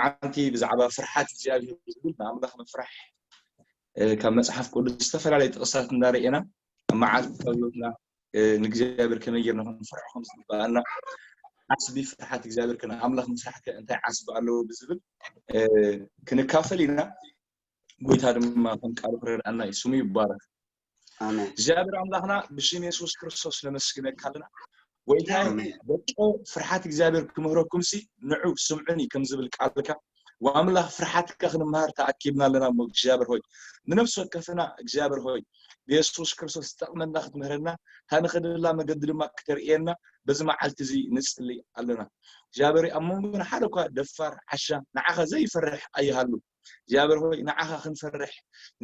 ሓንቲ ብዛዕባ ፍርሓት እግዚኣብሔር ዝብል ንኣምላኽ ምፍራሕ ካብ መፅሓፍ ቅዱስ ዝተፈላለዩ ጥቕሳት እንዳርኤና ኣብ መዓልቲ ጸሎትና ንእግዚኣብሔር ከመይ ጌርና ክንፈርሖ ከም ዝግባኣና ዓስቢ ፍርሓት እግዚኣብሔር ከ ንኣምላኽ ምፍራሕ ከ እንታይ ዓስቢ ኣለዎ ብዝብል ክንካፈል ኢና። ጎይታ ድማ ከም ቃሉ ክረድኣና እዩ። ስሙ ይባረክ። እግዚኣብሔር ኣምላኽና ብሽም የሱስ ክርስቶስ ነመስግነካ ኣለና። ጎይታ ደቆ ፍርሓት እግዚኣብሔር ክምህረኩም ሲ ንዑ ስምዑኒ ከም ዝብል ቃልካ ወኣምላኽ ፍርሓትካ ክንምሃር ተኣኪብና ኣለና እሞ እግዚኣብሔር ሆይ ንነፍሲ ወከፍና እግዚኣብሔር ሆይ ብየሱስ ክርስቶስ ዝጠቕመና ክትምህረና እታ ንኸደላ መገዲ ድማ ክተርእየና በዚ መዓልቲ እዚ ንጽሊ ኣለና እግዚኣብሔር ኣብ መንጎና ሓደ እኳ ደፋር ዓሻ ንዓኻ ዘይፈርሕ ኣይሃሉ እግዚኣብሔር ሆይ ንዓኻ ክንፈርሕ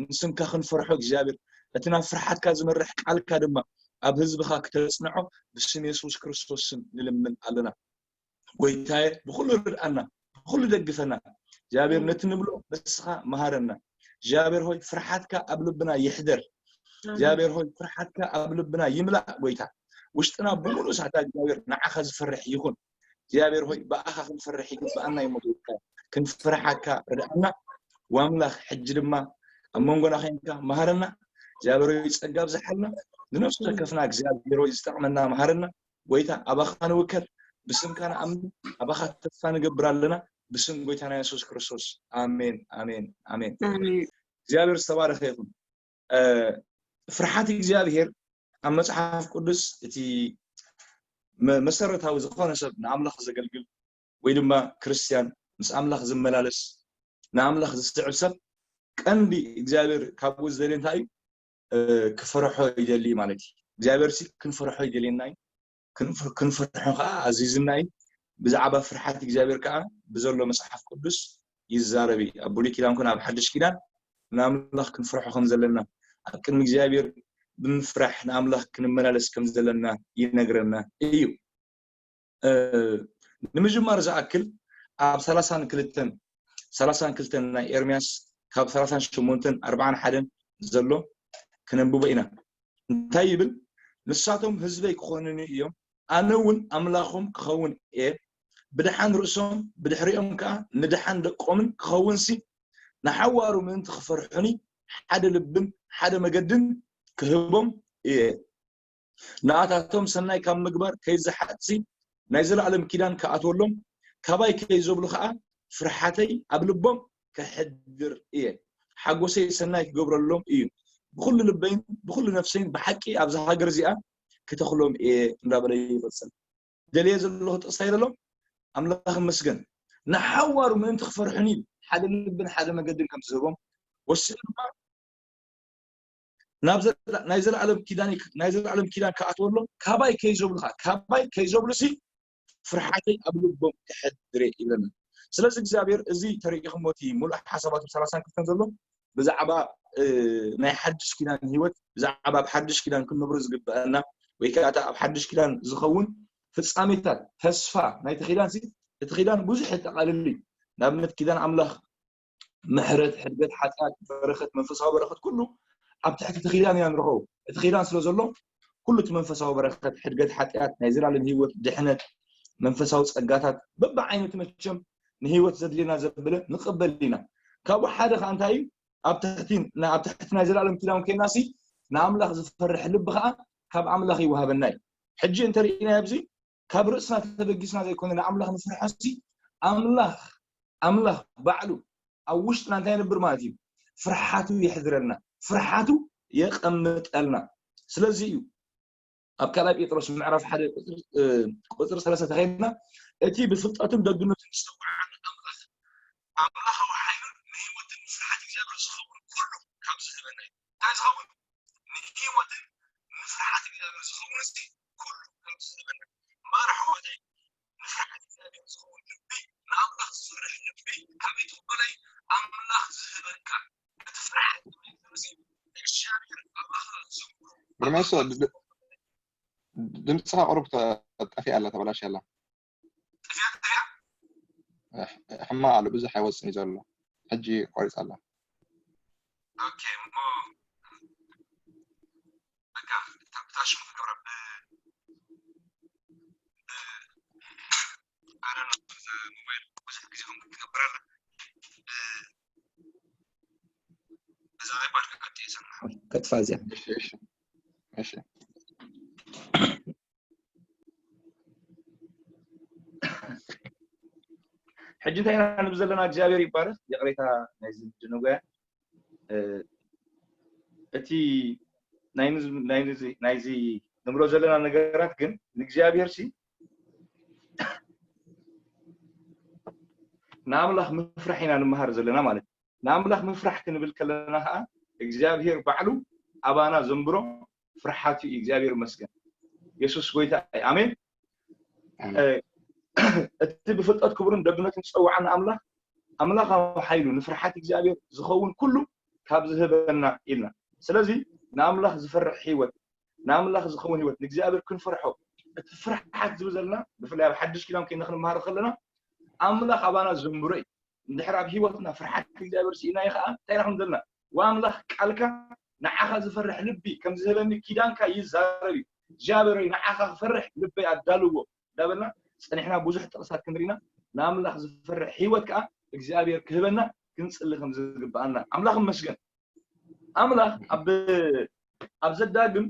ንስምካ ክንፈርሖ እግዚኣብሔር እቲ ናብ ፍርሓትካ ዝመርሕ ቃልካ ድማ ኣብ ህዝብኻ ክተጽንዖ ብስም የሱስ ክርስቶስ ስም ንልምን ኣለና። ጎይታየ ብኹሉ ርድኣና፣ ብኹሉ ደግፈና። እግዚኣብሔር ነቲ ንብሎ ንስኻ መሃረና። እግዚኣብሔር ሆይ ፍርሓትካ ኣብ ልብና ይሕደር። እግዚኣብሔር ሆይ ፍርሓትካ ኣብ ልብና ይምላእ ጎይታ። ውሽጥና ብምሉእ ሳዕታ እግዚኣብሔር ንዓኻ ዝፈርሕ ይኹን። እግዚኣብሔር ሆይ ብኣኻ ክንፈርሕ ይግብኣና እዩ መጎይታ ክንፍርሓካ ርድኣና። ዋምላኽ ሕጂ ድማ ኣብ መንጎና ኸይንካ መሃረና። እግዚኣብሔር ሆይ ጸጋ ብዝሓልና ንነፍሲ ወከፍና እግዚኣብሔር ሆይ ዝጠቕመና መሃረና። ጎይታ ኣባኻ ንውከል፣ ብስምካ ንኣምን፣ ኣባኻ ተስፋ ንገብር ኣለና፣ ብስም ጎይታና የሱስ ክርስቶስ። ኣሜን፣ ኣሜን፣ ኣሜን። ኣሜን። እግዚኣብሔር ዝተባረኸ ይኹን። እ፣ ፍርሓት እግዚኣብሔር ኣብ መጽሓፍ ቅዱስ እቲ መ-፣ መሰረታዊ ዝኾነ ሰብ ንኣምላኽ ዘገልግል ወይ ድማ ክርስትያን ምስ ኣምላኽ ዝመላለስ ንኣምላኽ ዝስዕብ ሰብ ቀንዲ እግዚኣብሔር ካብኡ ዝደልየ እንታይ እዩ? እ፣ ክፈርሖ ይደሊ ማለት እዩ። እግዚኣብሔር ሲ ክንፈርሖ ይደልየና እዩ። ክንፍ-፣ ክንፈርሖ ከዓ ኣዚዝና እዩ። ብዛዕባ ፍርሓት እግዚኣብሔር ከዓ ብዘሎ መጽሓፍ ቅዱስ ይዛረብ እዩ። ኣብ ብሉይ ኪዳን ኮነ ኣብ ሓድሽ ኪዳን ንኣምላኽ ክንፈርሖ ከም ዘለና፣ ኣብ ቅድሚ እግዚኣብሔር ብምፍራሕ ንኣምላኽ ክንመላለስ ከም ዘለና ይነግረና እዩ። እ፣ ንምጅማር ዝኣክል ኣብ ሰላሳን ክልተን፣ ሰላሳን ክልተን ናይ ኤርምያስ ካብ ሰላሳን ሸሞንተን ኣርባዓን ሓደን ዘሎ ክነንብቦ ኢና። እንታይ ይብል? ንሳቶም ህዝበይ ክኾኑኒ እዮም፣ ኣነ እውን ኣምላኾም ክኸውን እየ። ብደሓን ርእሶም፣ ብድሕሪኦም ከኣ ንደሓን ደቆምን ክኸውን ሲ፣ ንሓዋሩ ምእንቲ ክፈርሑኒ ሓደ ልብን ሓደ መገድን ክህቦም እየ። ንኣታቶም ሰናይ ካብ ምግባር ከይዝሓጥሲ ናይ ዘለኣለም ኪዳን ክኣትወሎም፣ ካባይ ከይዘብሉ ኸኣ ፍርሓተይ ኣብ ልቦም ከሕድር እየ። ሓጎሰይ ሰናይ ክገብረሎም እዩ። ብኹሉ ልበይን ብኹሉ ነፍሰይን ብሓቂ ኣብዛ ሃገር እዚኣ ክተኽሎም እየ እንዳበለ ይቕጽል። ደልየ ዘለኹ ጥቕስታይ ዘሎ ኣምላኽ ይመስገን። ንሓዋሩ ምእንቲ ክፈርሑኒ ሓደ ልብን ሓደ መገድን ከም ዝህቦም ወሲኑ ድማ ናብ ዘላ-፣ ናይ ዘለኣለም ኪዳን፣ ናይ ዘለኣለም ኪዳን ክኣትወሎም ካባይ ከይዘብሉ ከዓ፣ ካባይ ከይዘብሉ ሲ ፍርሓተይ ኣብ ልቦም ከሕድር እየ ይብለና። ስለዚ እግዚኣብሔር እዚ ተሪኢኹሞ እቲ ሙሉእ ሓሳባቱ ሰላሳን ክልተን ዘሎ ብዛዕባ፣ እ፣ ናይ ሓድሽ ኪዳን ህይወት፣ ብዛዕባ ኣብ ሓድሽ ኪዳን ክንነብሮ ዝግበአና ወይ ከዓ እታ ኣብ ሓድሽ ኪዳን ዝኸውን ፍጻሜታት፣ ተስፋ ናይቲ ኪዳን ሲ፣ እቲ ኪዳን ብዙሕ የጠቓልል እዩ። ንኣብነት ኪዳን ኣምላኽ ምሕረት፣ ሕድገት ሓጢኣት፣ በረኸት፣ መንፈሳዊ በረኸት ኩሉ ኣብ ትሕቲ እቲ ኪዳን ኢና ንረኸቦ። እቲ ኪዳን ስለ ዘሎ ኩሉ እቲ መንፈሳዊ በረኸት፣ ሕድገት ሓጢኣት፣ ናይ ዘላለም ህይወት፣ ድሕነት፣ መንፈሳዊ ጸጋታት በብዓይነቱ መቸም ንህይወት ዘድልየና ዘበለ ንቕበል ኢና። ካብኡ ሓደ ከኣ እንታይ እዩ? ኣብ ትሕቲ፣ ና-፣ ኣብ ትሕቲ ናይ ዘላለም ኪዳን ኮይና ሲ ንኣምላኽ ዝፈርሕ ልቢ ከኣ ካብ ኣምላኽ ይወሃበና እዩ። ሕጂ እንተርኢና ኣብዚ ካብ ርእስና ተበጊስና ዘይኮነ ንኣምላኽ ንፍርሖ ሲ ኣምላኽ፣ ኣምላኽ ባዕሉ ኣብ ውሽጥና እንታይ የንብር ማለት እዩ? ፍርሓቱ የሕድረልና፣ ፍርሓቱ የቐምጠልና። ስለዚ እዩ ኣብ ካልኣይ ጴጥሮስ ምዕራፍ ሓደ ቁጽሪ፣ እ፣ ቁጽሪ ሰለስተ ተኸይድና እቲ ብፍልጠቱን ደግነቱን ዝተወዓነ ኣምላኽ ኣምላኻዊ ሓይሉን ንህይወትን ንፍርሓት እግዚኣብሔር ዝኸውን ኩሉ ካብ ዝህበና እዩ። እንታይ ዝኸውን? ንህይወትን ንፍርሓት እግዚኣብሔር ዝኸውን እዚ ኩሉ ከም ዝህበና። እምበኣር ኣሕዋተይ ንፍርሓት እግዚኣብሔር ዝኸውን ልቢ፣ ንኣምላኽ ዝፈርሕ ልቢ ካበይ ትቕበሎ እዩ? ኣምላኽ ዝህበካ እቲ ፍርሓት እግዚኣብሔር እዚ እግዚኣብሔር ኣባኻ ዘምሮ ብርሜሶ፣ ድ-፣ ድ-፣ ድምፅኻ ቁሩብ ተ-፣ ጠፊኣ ኣላ፣ ተበላሽያ ኣላ። ጠፊኣ፣ ጠፊኣ? ሕማቕ ኣሎ፣ ብዙሕ ኣይወፅን እዩ ዘሎ። ሕጂ ቆሪፃ ኣላ። ኦኬ፣ እሞ በቃ፣ እታ፣ እታ ሽሙ ትገብረ ብ-፣ ብ-፣ ኣረ፣ ሞባይል ብዙሕ ግዜ ከምኡ ትገብር ኣላ። በዛ ላይ ባድካ ቀጥየ ሰምሓ። ከጥፋ እዚኣ። እሺ እሺ እሺ። ሕጂ እንታይ ኢና ንብል ዘለና? እግዚኣብሔር ይባረክ። ይቕሬታ ናይዚ ድንጉያ እቲ ናይዚ ንብሎ ዘለና ነገራት ግን ንእግዚኣብሔር ሲ ንኣምላኽ ምፍራሕ ኢና ንምሃር ዘለና ማለት እዩ። ንኣምላኽ ምፍራሕ ክንብል ከለና ከዓ እግዚኣብሔር ባዕሉ ኣባና ዘንብሮ ፍርሓት እዩ። እግዚኣብሔር ይመስገን። የሱስ ጎይታ እዩ። ኣሜን። እቲ ብፍልጠት ክብርን ደግነትን ዝፀውዓና ኣምላኽ ኣምላኻዊ ሓይሉ ንፍርሓት እግዚኣብሔር ዝኸውን ኩሉ ካብ ዝህበና ኢልና። ስለዚ ንኣምላኽ ዝፈርሕ ህይወት፣ ንኣምላኽ ዝኸውን ህይወት፣ ንእግዚኣብሔር ክንፈርሖ እቲ ፍርሓት ዝብል ዘለና ብፍላይ ኣብ ሓድሽ ኪዳን ኮይና ክንመሃር ከለና ኣምላኽ ኣባና ዘንብሮ እዩ። እንድሕር ኣብ ህይወትና ፍርሓት እግዚኣብሔር ስኢናዮ ከዓ እንታይ ኢና ክንብል ዘለና? ወኣምላኽ ቃልካ ንዓኻ ዝፈርሕ ልቢ ከም ዝህበኒ ኪዳንካ ይዛረብ እዩ። እግዚኣብሔር ሆይ ንዓኻ ክፈርሕ ልበይ ኣዳልዎ እንዳበልና ጸኒሕና ብዙሕ ጥቕሳት ክንርኢና ንኣምላኽ ዝፈርሕ ህይወት ከዓ እግዚኣብሔር ክህበና ክንጽሊ ከም ዝግብኣና ኣምላኽ ይመስገን። ኣምላኽ ኣብ ኣብ ዘዳግም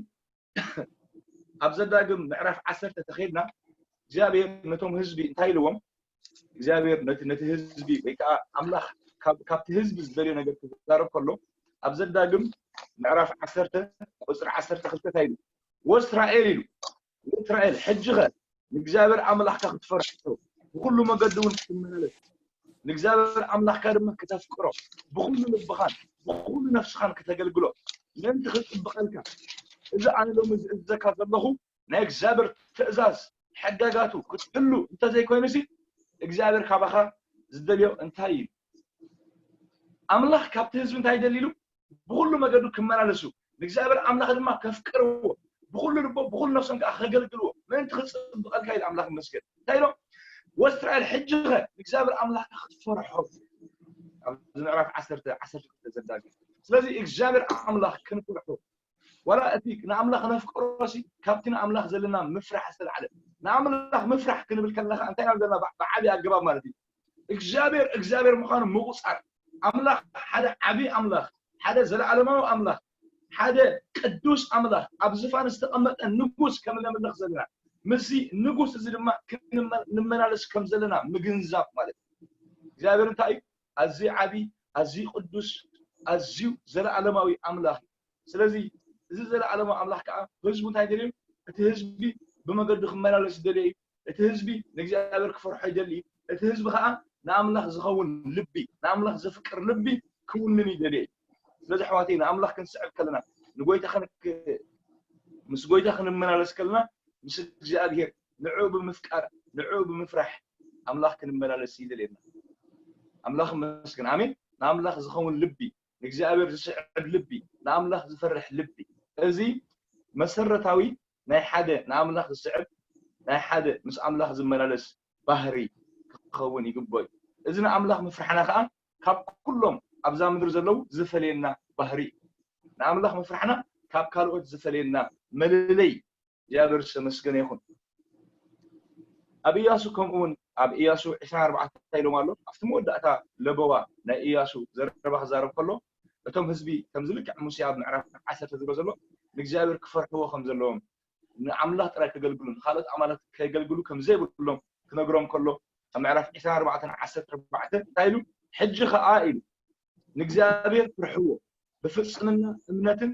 ኣብ ዘዳግም ምዕራፍ ዓሰርተ ተኸይድና እግዚኣብሔር ነቶም ህዝቢ እንታይ ኢልዎም? እግዚኣብሔር ነቲ ነቲ ህዝቢ ወይ ከዓ ኣምላኽ ካብ- ካብቲ ህዝቢ ዝደልዮ ነገር ክዛረብ ከሎ ኣብ ዘዳግም ምዕራፍ ዓሰርተ ቁፅሪ ዓሰርተ ክልተ እንታይ ኢሉ? ወእስራኤል ኢሉ። ወእስራኤል ሕጂ ኸ ንእግዚኣብሔር ኣምላኽካ ክትፈርሖ ብኩሉ መገዲ እውን ክትመላለስ ንእግዚኣብሔር ኣምላኽካ ድማ ክተፍቅሮ ብኩሉ ልብኻን ብኩሉ ነፍስኻን ክተገልግሎ ምእንቲ ክፅብቐልካ እዚ ኣነ ሎሚ ዝእዘካ ዘለኹ ናይ እግዚኣብሔር ትእዛዝ ሕጋጋቱ ክትሕሉ እንተዘይኮይኑ ሲ እግዚኣብሔር ካባኻ ዝደልዮ እንታይ እዩ? ኣምላኽ ካብቲ ህዝቢ እንታይ ይደሊ ኢሉ? ብኩሉ መገዱ ክመላለሱ ንእግዚኣብሔር ኣምላኽ ድማ ከፍቅርዎ ብኩሉ ልቦ ብኩሉ ነፍሶም ከዓ ከገልግልዎ ምእንቲ ክፅብቐልካ ኢሉ ኣምላኽ ይመስገን። እንታይ ኢሎም? ወእስራኤል ሕጂ ኸ ንእግዚኣብሔር ኣምላኽካ ክትፈርሖ ኣብዚ ምዕራፍ ዓሰርተ ዓሰርተ ክልተ ዘዳግም። ስለዚ እግዚኣብሔር ኣምላኽ ክንፈርሖ ዋላ እቲ ንኣምላኽ ነፍቅሮ ሲ ካብቲ ንኣምላኽ ዘለና ምፍራሕ ዝተላዕለ ንኣምላኽ ምፍራሕ ክንብል ከለና እንታይ ኢና ዘለና ብዓብዪ ኣገባብ ማለት እዩ እግዚኣብሔር እግዚኣብሔር ምዃኑ ምቑፃር ኣምላኽ ሓደ ዓብዪ ኣምላኽ ሓደ ዘለዓለማዊ ኣምላኽ ሓደ ቅዱስ ኣምላኽ ኣብ ዝፋን ዝተቐመጠ ንጉስ ከም ነምልኽ ዘለና ምስዚ ንጉስ እዚ ድማ ክንመላለስ ከም ዘለና ምግንዛብ ማለት እዩ እግዚኣብሔር እንታይ እዩ ኣዝዩ ዓብዪ ኣዝዩ ቅዱስ ኣዝዩ ዘለዓለማዊ ኣምላኽ እዩ ስለዚ እዚ ዘለዓለማዊ ኣምላኽ ከዓ ህዝቡ እንታይ ደልዩ እቲ ህዝቢ ብመገዱ ክመላለስ ይደልዮ እዩ እቲ ህዝቢ ንእግዚኣብሔር ክፈርሖ ይደሊ እዩ እቲ ህዝቢ ከዓ ንኣምላኽ ዝኸውን ልቢ ንኣምላኽ ዘፍቅር ልቢ ክውንን ይደልዮ እዩ ስለዚ ኣሕዋተይ ንኣምላኽ ክንስዕብ ከለና ንጎይታ ምስ ጎይታ ክንመላለስ ከለና ምስ እግዚኣብሔር ንዕኡ ብምፍቃር ንዕኡ ብምፍራሕ ኣምላኽ ክንመላለስ ይደልየና ኣምላኽ መስግን ኣሜን ንኣምላኽ ዝኸውን ልቢ ንእግዚኣብሔር ዝስዕብ ልቢ ንኣምላኽ ዝፈርሕ ልቢ እዚ መሰረታዊ ናይ ሓደ ንኣምላኽ ዝስዕብ ናይ ሓደ ምስ ኣምላኽ ዝመላለስ ባህሪ ክኸውን ይግበ እዩ እዚ ንኣምላኽ ምፍርሕና ከዓ ካብ ኩሎም ኣብዛ ምድሪ ዘለዉ ዝፈልየና ባህሪ እዩ ንኣምላኽ ምፍርሕና ካብ ካልኦት ዝፈልየና መለለይ እግዚኣብሔር ዝተመስገነ ይኹን ኣብ እያሱ ከምኡ እውን ኣብ እያሱ ዕስራን ኣርባዕተን እንታይ ኢሎም ኣሎ ኣብቲ መወዳእታ ለበዋ ናይ እያሱ ዘረባ ክዛረብ ከሎ እቶም ህዝቢ ከምዚ ልክዕ ሙሴ ኣብ ምዕራፍ ዓሰርተ ዝብሎ ዘሎ ንእግዚኣብሔር ክፈርሕዎ ከም ዘለዎም ንኣምላኽ ጥራይ ከገልግሉ ንካልኦት ኣማልኽቲ ከገልግሉ ከም ዘይብሎም ክነግሮም ከሎ ኣብ ምዕራፍ ዕስራን ኣርባዕተን ዓሰርተ ኣርባዕተ እንታይ ኢሉ ሕጂ ኸዓ ኢሉ ንእግዚኣብሔር ፍርሕዎ ብፍጽምና እምነትን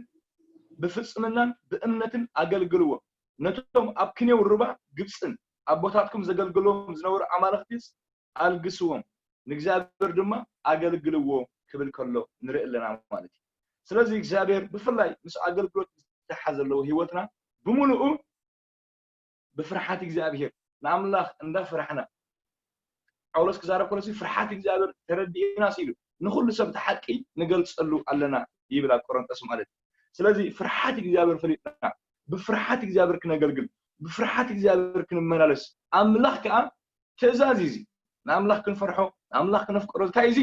ብፍጽምናን ብእምነትን ኣገልግልዎ ነቶም ኣብ ክንየው ርባ ግብፅን ኣቦታትኩም ዘገልግልዎም ዝነበሩ ኣማልኽቲስ ኣልግስዎም ንእግዚኣብሔር ድማ ኣገልግልዎ ክብል ከሎ ንርኢ ኣለና ማለት እዩ ስለዚ እግዚኣብሔር ብፍላይ ምስ ኣገልግሎት ዝተሓ ዘለዎ ህይወትና ብምሉኡ ብፍርሓት እግዚኣብሔር ንኣምላኽ እንዳፈራሕና ጳውሎስ ክዛረብ ከሎ ፍርሓት እግዚኣብሔር ተረዲእና ሲሉ ንኩሉ ሰብ እቲ ሓቂ ንገልፀሉ ኣለና ይብል ኣብ ቆሮንጦስ ማለት ስለዚ ፍርሓት እግዚኣብሔር ፈሊጥና ብፍርሓት እግዚኣብሔር ክነገልግል ብፍርሓት እግዚኣብሔር ክንመላለስ ኣምላኽ ከዓ ትእዛዝ እዩ ንኣምላኽ ክንፈርሖ ንኣምላኽ ክነፍቅሮ እንታይ እዩ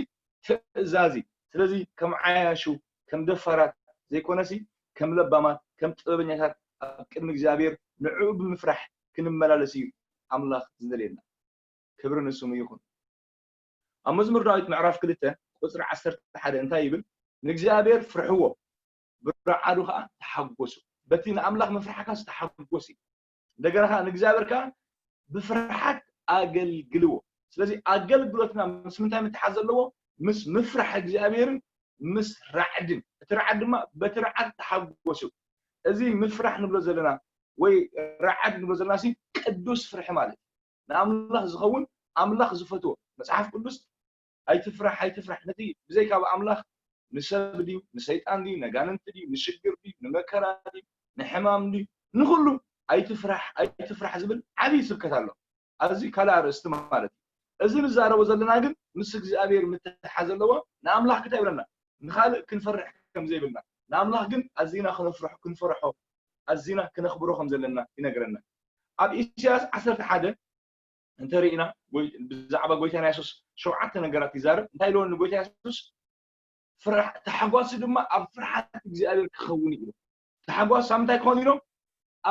ትእዛዝ እዩ ስለዚ ከም ዓያሹ ከም ደፋራት ዘይኮነሲ ከም ለባማት ከም ጥበበኛታት ኣብ ቅድሚ እግዚኣብሔር ንዕኡ ብምፍራሕ ክንመላለስ እዩ ኣምላኽ ዝደልየና ክብሪ ንስሙ ይኹን። ኣብ መዝሙር ዳዊት ምዕራፍ ክልተ ቁፅሪ ዓሰርተ ሓደ እንታይ ይብል? ንእግዚኣብሔር ፍርሕዎ፣ ብረዓዱ ከዓ ተሓጎሱ። በቲ ንኣምላኽ ምፍራሕካ ዝተሓጎስ እዩ። እንደገና ከዓ ንእግዚኣብሔር ከዓ ብፍርሓት ኣገልግልዎ። ስለዚ ኣገልግሎትና ምስ ምንታይ ምትሓዝ ዘለዎ? ምስ ምፍራሕ እግዚኣብሔርን ምስ ራዕድን። እቲ ራዕድ ድማ በቲ ራዕድ ተሓጎሱ። እዚ ምፍራሕ ንብሎ ዘለና ወይ ራዕድ ንብሎ ዘለና ሲ ቅዱስ ፍርሒ ማለት እዩ። ንኣምላኽ ዝኸውን፣ ኣምላኽ ዝፈትዎ። መጽሓፍ ቅዱስ ኣይትፍራሕ ኣይትፍራሕ፣ ነቲ ብዘይካ ብኣምላኽ ንሰብ ድዩ ንሰይጣን ድዩ ነጋንንቲ ድዩ ንሽግር ድዩ ንመከራ ድዩ ንሕማም ድዩ ንኩሉ ኣይትፍራሕ ኣይትፍራሕ ዝብል ዓብዪ ስብከት ኣሎ። ኣዚ ካልእ ኣርእስቲ ማለት እዩ። እዚ ንዛረቦ ዘለና ግን ምስ እግዚኣብሔር ምትሓዝ ዘለዎ። ንኣምላኽ ክታይ ይብለና? ንኻልእ ክንፈርሕ ከም ዘይብልና፣ ንኣምላኽ ግን ኣዚና ክነፍርሖ ክንፈርሖ ኣዚና ክነኽብሮ ከም ዘለና ይነግረና። ኣብ ኢሳያስ ዓሰርተ ሓደ እንተሪእና፣ ብዛዕባ ጎይታና የሱስ ሸውዓተ ነገራት ይዛረብ። እንታይ ኢልዎ ንጎይታ የሱስ? ታሕጓሲ ድማ ኣብ ፍርሓት እግዚኣብሔር ክኸውን እዩ። ታሕጓስ ኣብ ምንታይ ክኾን ኢሎም?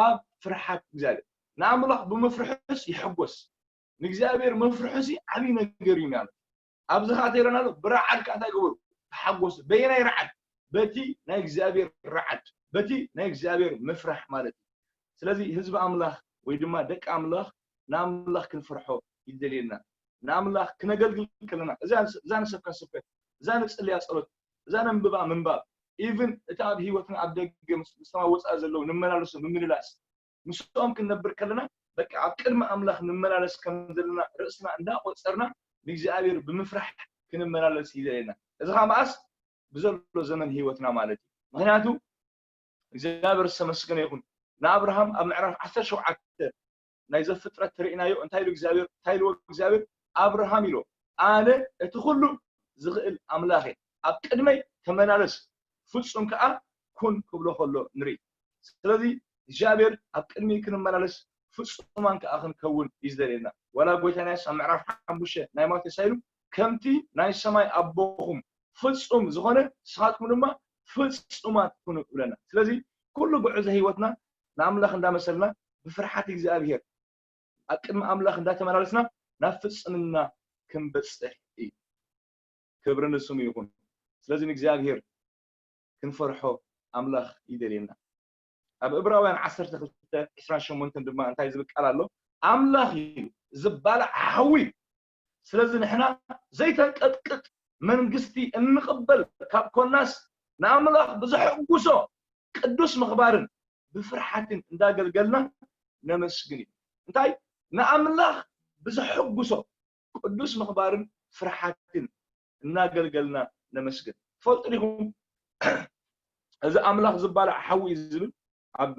ኣብ ፍርሓት እግዚኣብሔር። ንኣምላኽ ብምፍርሑስ ይሕጎስ። ንእግዚኣብሔር ምፍርሑሲ ዓብዪ ነገር እዩ ማለት። ኣብዚ ከዓ ተይረና ኣሎ ብረዓድ ከዓ እንታይ ገበሩ? ተሓጎሱ። በየናይ ረዓድ? በቲ ናይ እግዚኣብሔር ረዓድ፣ በቲ ናይ እግዚኣብሔር ምፍራሕ ማለት እዩ። ስለዚ ህዝቢ ኣምላኽ ወይ ድማ ደቂ ኣምላኽ ንኣምላኽ ክንፍርሖ ይደልየና። ንኣምላኽ ክነገልግል ከለና እዛ ንሰብካ ስብከት፣ እዛ ንጽልያ ጸሎት፣ እዛ ነንብባ ምንባብ፣ ኢቭን እቲ ኣብ ህይወትና ኣብ ደገ ምስ ተማወፃ ዘለዉ ንመላለሶ ምምልላስ ምስኦም ክንነብር ከለና በቃ ኣብ ቅድሚ ኣምላኽ ንመላለስ ከም ዘለና ርእስና እንዳቆፀርና ንእግዚኣብሔር ብምፍራሕ ክንመላለስ ይደልየና። እዚ ከዓ መኣስ ብዘሎ ዘመን ህይወትና ማለት እዩ። ምክንያቱ እግዚኣብሔር ዝተመስገነ ይኹን። ንኣብርሃም ኣብ ምዕራፍ ዓሰርተ ሸውዓተ ናይ ዘፍጥረት ትርኢናዮ እንታይ ኢሉ እግዚኣብሔር እንታይ ኢልዎ እግዚኣብሔር ኣብርሃም ኢልዎ ኣነ እቲ ኩሉ ዝኽእል ኣምላኽ እየ ኣብ ቅድመይ ተመላለስ ፍጹም ከዓ ኩን ክብሎ ከሎ ንርኢ። ስለዚ እግዚኣብሔር ኣብ ቅድሚ ክንመላለስ ፍጹማን ከዓ ክንከውን እዩ ዝደልየና። ዋላ ጎይታ ናይስ ኣብ ምዕራፍ ሓሙሽተ ናይ ማቴዎስ ኢሉ ከምቲ ናይ ሰማይ ኣቦኹም ፍጹም ዝኾነ ንስኻትኩም ድማ ፍጹማት ኩኑ ይብለና። ስለዚ ኩሉ ጉዕዞ ህይወትና ንኣምላኽ እንዳመሰልና ብፍርሓት እግዚኣብሔር ኣብ ቅድሚ ኣምላኽ እንዳተመላለስና ናብ ፍጽምና ክንበጽሕ እዩ። ክብሪ ንስሙ ይኹን። ስለዚ ንእግዚኣብሔር ክንፈርሖ ኣምላኽ ይደልየና። ኣብ እብራውያን ዓሰርተ ክልተ ዕስራን ሸሞንተን ድማ እንታይ ዝብል ቃል ኣሎ? ኣምላኽ እዩ ዝባላዕ ሓዊ እዩ። ስለዚ ንሕና ዘይተንቀጥቅጥ መንግስቲ እንቕበል ካብ ኮናስ ንኣምላኽ ብዘሐጉሶ ቅዱስ ምኽባርን ብፍርሓትን እንዳገልገልና ነመስግን እዩ። እንታይ ንኣምላኽ ብዘሐጉሶ ቅዱስ ምኽባርን ፍርሓትን እናገልገልና ነመስግን። ትፈልጡ ዲኹም እዚ ኣምላኽ ዝባላዕ ሓዊ እዩ ዝብል ኣብ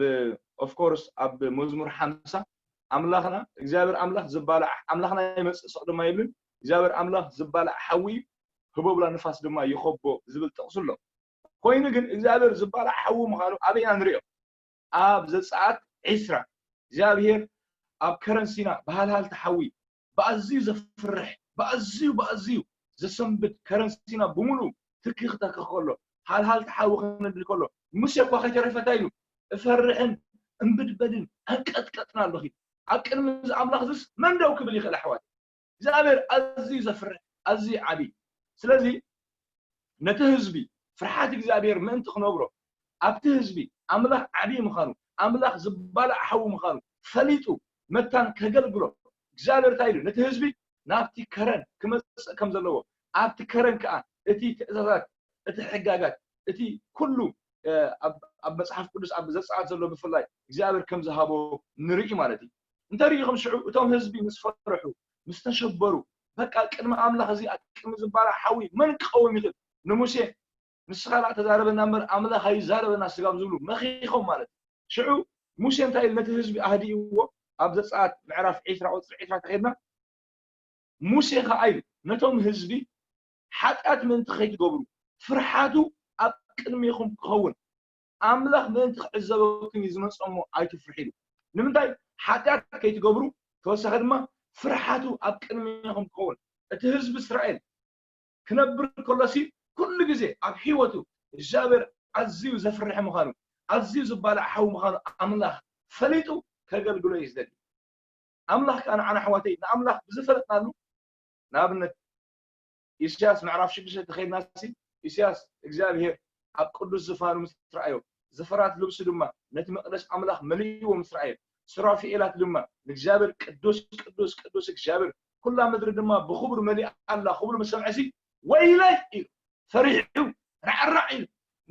ኦፍኮርስ ኣብ መዝሙር ሓምሳ ኣምላኽና እግዚኣብሔር ኣምላኽ ዝባላዕ ኣምላኽና ይመፅእ ስቕ ድማ ይብልን እግዚኣብሔር ኣምላኽ ዝባላዕ ሓዊ እዩ ህቦብላ ንፋስ ድማ ይኸቦ ዝብል ጥቕሱ ኣሎ። ኮይኑ ግን እግዚኣብሔር ዝባላዕ ሓዊ ምዃኑ ኣበይና ንሪኦ? ኣብ ዘፀኣት ዒስራ እግዚኣብሔር ኣብ ከረን ሲና ብሃልሃል ተሓዊ ብኣዝዩ ዘፍርሕ ብኣዝዩ ብኣዝዩ ዘሰንብድ ከረን ሲና ብምሉኡ ትኪ ክተክኽ ከሎ ሃልሃል ተሓዊ ክነድድ ከሎ ሙሴ እኳ ከይተረፈ እንታይ ኢሉ? እፈርሕን እምብድበድን ኣንቀጥቀጥን ኣለኺ ኣብ ቅድሚ እዚ ኣምላኽ እዚስ መን ደው ክብል ይኽእል ኣሕዋት? እግዚኣብሔር ኣዝዩ ዘፍርሕ ኣዝዩ ዓብዪ። ስለዚ ነቲ ህዝቢ ፍርሓት እግዚኣብሔር ምእንቲ ክነብሮ ኣብቲ ህዝቢ ኣምላኽ ዓብዪ ምዃኑ ኣምላኽ ዝባላዕ ሓዊ ምዃኑ ፈሊጡ መታን ከገልግሎ እግዚኣብሔር እንታይ ኢሉ ነቲ ህዝቢ ናብቲ ከረን ክመፅእ ከም ዘለዎ ኣብቲ ከረን ከዓ እቲ ትእዛዛት እቲ ሕጋጋት እቲ ኩሉ ኣብ መፅሓፍ ቅዱስ ኣብ ዘፀኣት ዘሎ ብፍላይ እግዚኣብሔር ከም ዝሃቦ ንርኢ ማለት እዩ። እንተሪኢኹም ሽዑ እቶም ህዝቢ ምስ ፈርሑ ምስ ተሸበሩ በቃ ቅድሚ ኣምላኽ እዚ ቅድሚ ዝባላዕ ሓዊ መን ክቐውም ይኽእል? ንሙሴ ንስኻ ደኣ ተዛረበና እምበር ኣምላኽ ኣይዛረበና ስጋብ ዝብሉ መኺኾም ማለት እዩ። ሽዑ ሙሴ እንታይ ኢሉ ነቲ ህዝቢ ኣህዲእዎ ኣብ ዘፀኣት ምዕራፍ ዒስራ ቁፅሪ ዒስራ ተኸድና ሙሴ ኸዓ ኢሉ ነቶም ህዝቢ ሓጢኣት ምእንቲ ከይትገብሩ ፍርሓቱ ኣብ ቅድሜኹም ክኸውን ኣምላኽ ምእንቲ ክዕዘበኩም እዩ ዝመፅእ እሞ ኣይትፍርሑ ኢሉ። ንምንታይ ሓጢኣት ከይትገብሩ ተወሳኺ ድማ ፍርሓቱ ኣብ ቅድሜኹም ክኸውን እቲ ህዝቢ እስራኤል ክነብር ከሎሲ ኩሉ ግዜ ኣብ ህይወቱ እግዚኣብሔር ኣዝዩ ዘፍርሕ ምዃኑ ኣዝዩ ዝባላዕ ሓዊ ምዃኑ ኣምላኽ ፈሊጡ ከገልግሎ እዩ ዝደሊ። ኣምላኽ ከኣ ንዓና ኣሕዋተይ ንኣምላኽ ብዝፈለጥናሉ ንኣብነት ኢሳያስ ምዕራፍ ሽዱሽተ ተኸይድና ሲ ኢሳያስ እግዚኣብሔር ኣብ ቅዱስ ዝፋኑ ምስ ረኣዮ ዝፈራት ልብሱ ድማ ነቲ መቅደስ ኣምላኽ መሊእዎ ምስ ረኣየ ሱራፊኤላት ድማ ንእግዚኣብሔር ቅዱስ ቅዱስ ቅዱስ እግዚኣብሔር ኩላ ምድሪ ድማ ብኽብሩ መሊኣ ኣላ ክብሉ ምስ ሰምዐ ሲ ወይለይ ኢሉ ፈሪሑ ራዕራዕ ኢሉ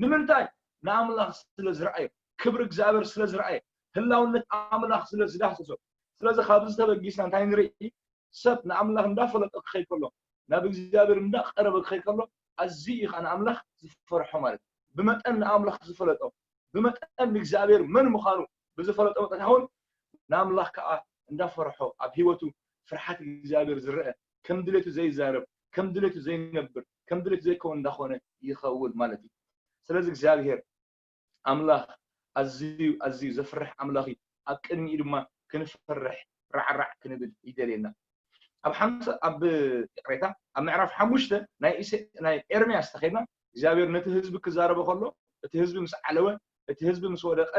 ንምንታይ ንኣምላኽ ስለ ዝረኣዮ ክብሪ እግዚኣብሔር ስለ ዝረኣየ ህላውነት ኣምላኽ ስለ ዝዳህሰሶ ስለዚ ካብዚ ተበጊስና እንታይ ንርኢ ሰብ ንኣምላኽ እንዳፈለጠ ክኸይድ ከሎ ናብ እግዚኣብሔር እንዳቀረበ ክኸይድ ከሎ ኣዝዩ እዩ ከዓ ንኣምላኽ ዝፈርሖ ማለት እዩ ብመጠን ንኣምላኽ ዝፈለጦ ብመጠን ንእግዚኣብሔር መን ምዃኑ ብዝፈለጦ መጠን እውን ንኣምላኽ ከዓ እንዳፈርሖ ኣብ ህይወቱ ፍርሓት እግዚኣብሔር ዝረአ ከም ድሌቱ ዘይዛረብ ከም ድሌቱ ዘይነብር ከም ድሌቱ ዘይከውን እንዳኾነ ይኸውን ማለት እዩ ስለዚ እግዚኣብሔር ኣምላኽ ኣዝዩ ኣዝዩ ዘፍርሕ ኣምላኽ እዩ ኣብ ቅድሚኡ ድማ ክንፈርሕ ራዕራዕ ክንብል ይደልየና ኣብ ሓምሳ ኣብ ቅሬታ ኣብ ምዕራፍ ሓሙሽተ ናይ ኤርምያስ ተኸድና እግዚኣብሔር ነቲ ህዝቢ ክዛረበ ከሎ እቲ ህዝቢ ምስ ዓለወ እቲ ህዝቢ ምስ ወደቀ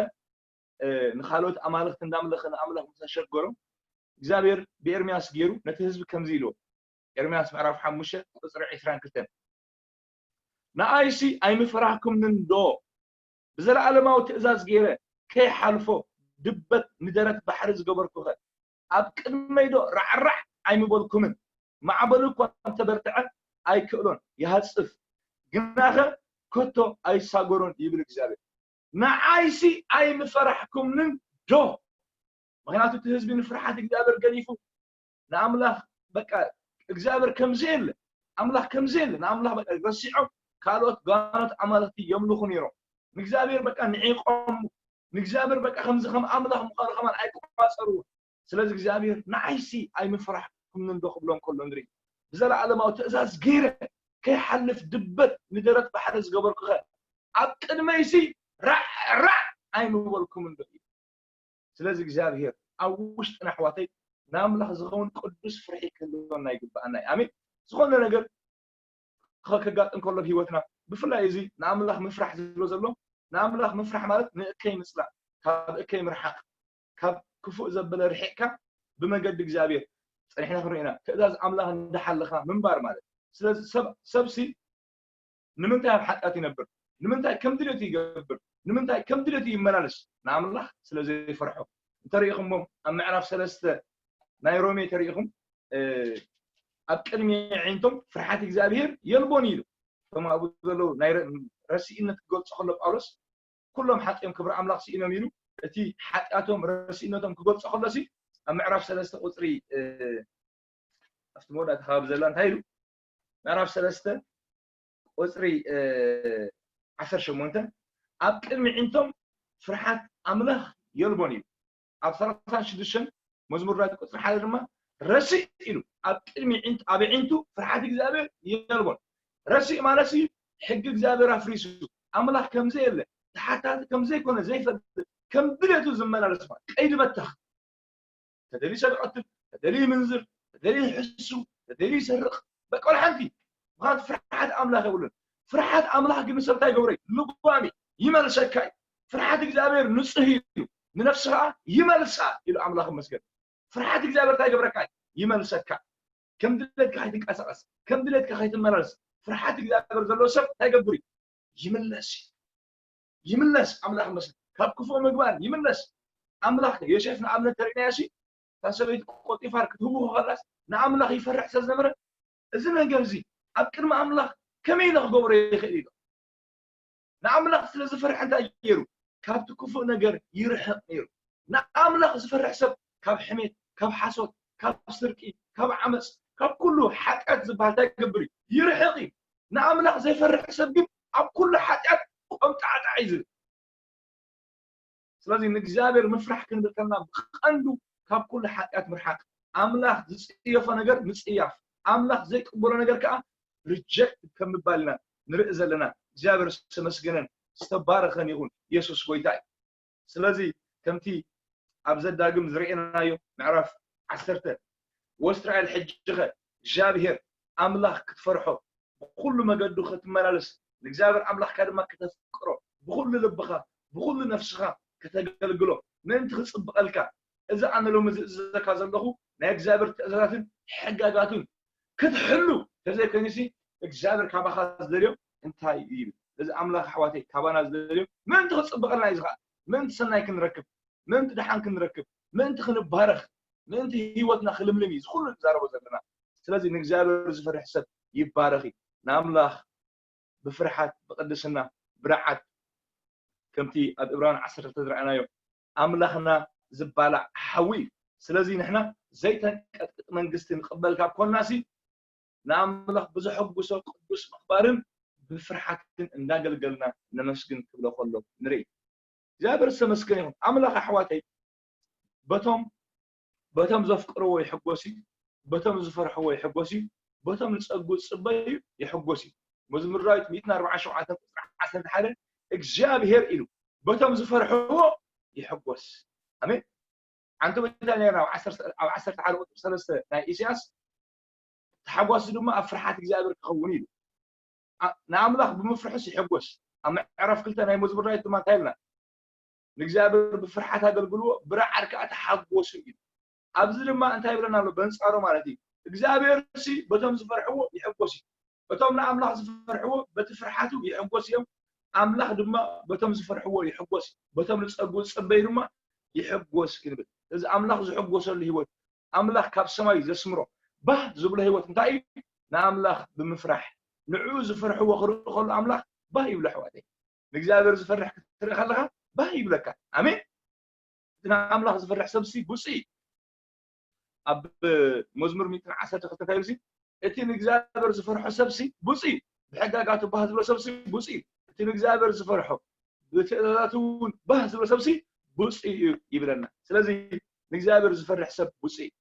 ንካልኦት ኣማልኽቲ እንዳምለኸ ንኣምላኽ ምስ ኣሸገሮም እግዚኣብሔር ብኤርምያስ ገይሩ ነቲ ህዝቢ ከምዚ ኢልዎ ኤርምያስ ምዕራፍ ሓሙሽተ ቁፅሪ ዕስራን ክልተን ንኣይሲ ኣይምፈራህኩምንን ዶ ብዘለኣለማዊ ትእዛዝ ገይረ ከይሓልፎ ድበት ንደረት ባሕሪ ዝገበርኩኸ ኣብ ቅድመይ ዶ ራዕራዕ ኣይምበልኩምን ማዕበሉ እኳ እንተበርትዐ ኣይክእሎን ይሃፅፍ ግናኸ ከቶ ኣይሳገሮን ይብል እግዚኣብሔር ንዓይሲ ኣይምፈራሕኩምንን ዶ ምክንያቱ እቲ ህዝቢ ንፍርሓት እግዚኣብሔር ገዲፉ ንኣምላኽ በቃ እግዚኣብሔር ከምዘየለ ኣምላኽ ከምዘየለ ንኣምላኽ በቃ ረሲዖም ካልኦት ጋኖት ኣማልኽቲ የምልኹ ነይሮም ንእግዚኣብሔር በቃ ንዒቆም ንእግዚኣብሔር በቃ ከምዚ ከም ኣምላኽ ምዃኑ ከማን ኣይቆፃፅርዎ ስለዚ እግዚኣብሔር ንዓይሲ ኣይምፍራሕኩምን ዶ ክብሎም ከሎ ንርኢ ብዘለኣለማዊ ትእዛዝ ገይረ ከይሓልፍ ድበት ንደረት ባሕሪ ዝገበርኩኸ ኣብ ቅድመይሲ ራዕ ራዕ ኣይምበልኩምን ዶ እዩ ስለዚ እግዚኣብሔር ኣብ ውሽጥና ኣሕዋተይ ንኣምላኽ ዝኸውን ቅዱስ ፍርሒ ክህልወና ይግብኣና እዩ ኣሜን ዝኾነ ነገር ከጋጥም ከሎ ህይወትና ብፍላይ እዚ ንኣምላኽ ምፍራሕ ዝብሎ ዘሎ ንኣምላኽ ምፍራሕ ማለት ንእከይ ምፅላእ ካብ እከይ ምርሓቅ ካብ ክፉእ ዘበለ ርሒቅካ ብመገዲ እግዚኣብሔር ፀኒሕና ክንርኢ ኢና ትእዛዝ ኣምላኽ እንዳሓለኻ ምንባር ማለት ስለዚ ሰብሲ ንምንታይ ኣብ ሓጢኣት ይነብር ንምንታይ ከም ድሌቱ ይገብር ንምንታይ ከም ድሌቱ ይመላለስ ንኣምላኽ ስለ ዘይፈርሖ እንተሪኢኹሞም ኣብ ምዕራፍ ሰለስተ ናይ ሮሜ ተሪኢኹም ኣብ ቅድሚ ዒንቶም ፍርሓት እግዚኣብሔር የልቦን ኢሉ እቶም ኣብኡ ዘለዉ ናይ ረሲእነት ክገልፆ ከሎ ጳውሎስ ኩሎም ሓጢኦም ክብሪ ኣምላኽ ስኢኖም ኢሉ እቲ ሓጢኣቶም ረሲእነቶም ክገልፆ ከሎሲ ኣብ ምዕራፍ ሰለስተ ቁፅሪ ኣብቲ መወዳእታ ከባቢ ዘላ እንታይ ኢሉ ምዕራፍ ሰለስተ ቁፅሪ ዓሰርተ ሸሞንተ ኣብ ቅድሚ ዒንቶም ፍርሓት ኣምላኽ የልቦን ኢሉ ኣብ ሰላሳን ሽዱሽተን መዝሙር ዳዊት ቁፅሪ ሓደ ድማ ረሲእ ኢሉ ኣብ ቅድሚ ዒንቱ ኣብ ዒንቱ ፍርሓት እግዚኣብሔር የልቦን ረሲእ ማለት እዩ ሕጊ እግዚኣብሔር ኣፍሪሱ ኣምላኽ ከምዘየለ ተሓታቲ ከምዘይኮነ ዘይፈልጥ ከም ድሌቱ ዝመላለስ ማለት ቀይዲ በተኽ ተደልዩ ሰብ ይቐትል ተደልዩ ይምንዝር ተደልዩ ይሕሱ ተደልዩ ይሰርቕ በቃ ሓንቲ ምክንያቱ ፍርሓት ኣምላኽ የብሉን ፍርሓት ኣምላኽ ግን ንሰብ እንታይ ይገብሮ እዩ ልጓሚ ይመልሰካ እዩ ፍርሓት እግዚኣብሔር ንፁህ እዩ ንነፍሲ ከዓ ይመልሳ ኢሉ ኣምላኽ መስገን ፍርሓት እግዚኣብሔር እንታይ ይገብረካ እዩ ይመልሰካ ከም ድሌትካ ከይትንቀሳቀስ ከም ድሌትካ ከይትመላለስ ፍርሓት እግዚኣብሔር ዘለዎ ሰብ እንታይ ይገብር እዩ ይምለስ እዩ ይምለስ ኣምላኽ መስል ካብ ክፉእ ምግባር ይምለስ ኣምላኽ ዮሴፍ ንኣብነት ተሪእናዮ ሲ እታ ሰበይቲ ቆጢፋር ክትህውኹ ከላስ ንኣምላኽ ይፈርሕ ስለ ዝነበረ እዚ ነገር እዚ ኣብ ቅድሚ ኣምላኽ ከመይ ኢለ ክገብሮ ይኽእል ኢሉ ንኣምላኽ ስለ ዝፈርሕ እንታይ ገይሩ ካብቲ ክፉእ ነገር ይርሕቕ ነይሩ ንኣምላኽ ዝፈርሕ ሰብ ካብ ሕሜት ካብ ሓሶት ካብ ስርቂ ካብ ዓመፅ ካብ ኩሉ ሓጢኣት ዝበሃል እንታይ ይገብር እዩ ይርሕቕ እዩ ንኣምላኽ ዘይፈርሕ ሰብ ግን ኣብ ኩሉ ሓጢኣት ቆምጣዕጣዕ እዩ ዝብል ስለዚ ንእግዚኣብሔር ምፍራሕ ክንብል ከለና ብቐንዱ ካብ ኩሉ ሓጢኣት ምርሓቅ ኣምላኽ ዝፅየፎ ነገር ምፅያፍ ኣምላኽ ዘይቅበሎ ነገር ከዓ ሪጀክት ከም ምባል ኢና ንርኢ ዘለና እግዚኣብሔር ዝተመስገነን ዝተባረኸን ይኹን የሱስ ጎይታ እዩ ስለዚ ከምቲ ኣብ ዘዳግም ዝርኤናዮ ምዕራፍ ዓሰርተ ወእስራኤል ሕጂኸ እግዚኣብሔር ኣምላኽ ክትፈርሖ ብኩሉ መገዱ ክትመላለስ ንእግዚኣብሔር ኣምላኽካ ድማ ከተፍቅሮ ብኩሉ ልብኻ ብኩሉ ነፍስኻ ከተገልግሎ ምእንቲ ክፅብቐልካ እዚ ኣነ ሎሚ ዝእዝዘካ ዘለኹ ናይ እግዚኣብሔር ትእዛዛትን ሕጋጋቱን ክትሕሉ ተዘይኮይኑሲ እግዚኣብሔር ካባኻ ዝደልዮ እንታይ እዩ ይብል። እዚ ኣምላኽ ኣሕዋተይ ካባና ዝደልዮ ምእንቲ ክፅብቐልና እዩ ዝኸኣል፣ ምእንቲ ሰናይ ክንረክብ፣ ምእንቲ ደሓን ክንረክብ፣ ምእንቲ ክንባረኽ፣ ምእንቲ ህይወትና ክልምልም እዩ ዝኩሉ ንዛረቦ ዘለና። ስለዚ ንእግዚኣብሔር ዝፈርሕ ሰብ ይባረኽ እዩ። ንኣምላኽ ብፍርሓት ብቅድስና ብርዓት ከምቲ ኣብ እብራን ዓሰርተ ዝረኣናዮ ኣምላኽና ዝባላዕ ሓዊ እዩ። ስለዚ ንሕና ዘይተንቀጥቅጥ መንግስቲ ንቅበል ካብ ኮንናሲ ንኣምላኽ ብዘሐጉሶ ቅዱስ ምግባርን ብፍርሓትን እንዳገልገልና ነመስግን ክብሎ ከሎ ንርኢ። እግዚኣብሔር ዝተመስገነ ይኹን። ኣምላኽ ኣሕዋተይ በቶም በቶም ዘፍቅርዎ ይሕጎስ እዩ፣ በቶም ዝፈርሕዎ ይሕጎስ እዩ፣ በቶም ንጸጉ ዝጽበዩ ይሕጎስ እዩ። መዝሙር ዳዊት ሚእትን ኣርባዓን ሸውዓተን ቁጽሪ ዓሰርተ ሓደ እግዚኣብሔር ኢሉ በቶም ዝፈርሕዎ ይሕጎስ። ኣሜን። ሓንቲ ቦታ ነይራ ኣብ ዓሰርተ ሓደ ቁጽሪ ሰለስተ ናይ ኢሳያስ ተሓጓሲ ድማ ኣብ ፍርሓት እግዚኣብሔር ክኸውን ኢሉ። ንኣምላኽ ብምፍርሑስ ይሕጎስ። ኣብ ምዕራፍ ክልተ ናይ መዝሙር ዳዊት ድማ እንታይ ኢልና? ንእግዚኣብሔር ብፍርሓት ኣገልግልዎ፣ ብረዓድ ከዓ ተሓጎሱ እዩ። ኣብዚ ድማ እንታይ ይብለና ኣሎ? በንጻሩ ማለት እዩ እግዚኣብሔር ሲ በቶም ዝፈርሕዎ ይሕጎስ እዩ። እቶም ንኣምላኽ ዝፈርሕዎ በቲ ፍርሓቱ ይሕጎስ እዮም። ኣምላኽ ድማ በቶም ዝፈርሕዎ ይሕጎስ፣ በቶም ንጸጉ ዝጸበዩ ድማ ይሕጎስ ክንብል። እዚ ኣምላኽ ዝሕጎሰሉ ህይወት ኣምላኽ ካብ ሰማይ ዘስምሮ ባህ ዝብሎ ህይወት እንታይ እዩ? ንኣምላኽ ብምፍራሕ ንዕኡ ዝፈርሕዎ ክርኢ ከሎ ኣምላኽ ባህ ይብሎ ኣሕዋተይ። ንእግዚኣብሔር ዝፈርሕ ክትርኢ ከለኻ ባህ ይብለካ። ኣሜን። እቲ ንኣምላኽ ዝፈርሕ ሰብሲ ብፁዕ እዩ። ኣብ መዝሙር ሚእትን ዓሰርተ ክልተ እንታይ ይብል? እቲ ንእግዚኣብሔር ዝፈርሖ ሰብሲ ብፁዕ እዩ። ብሕጋጋቱ ባህ ዝብሎ ሰብሲ ብፁዕ እዩ። እቲ ንእግዚኣብሔር ዝፈርሖ ብትእዛዛቱ እውን ባህ ዝብሎ ሰብሲ ብፁዕ እዩ ይብለና። ስለዚ ንእግዚኣብሔር ዝፈርሕ ሰብ ብፁዕ እዩ።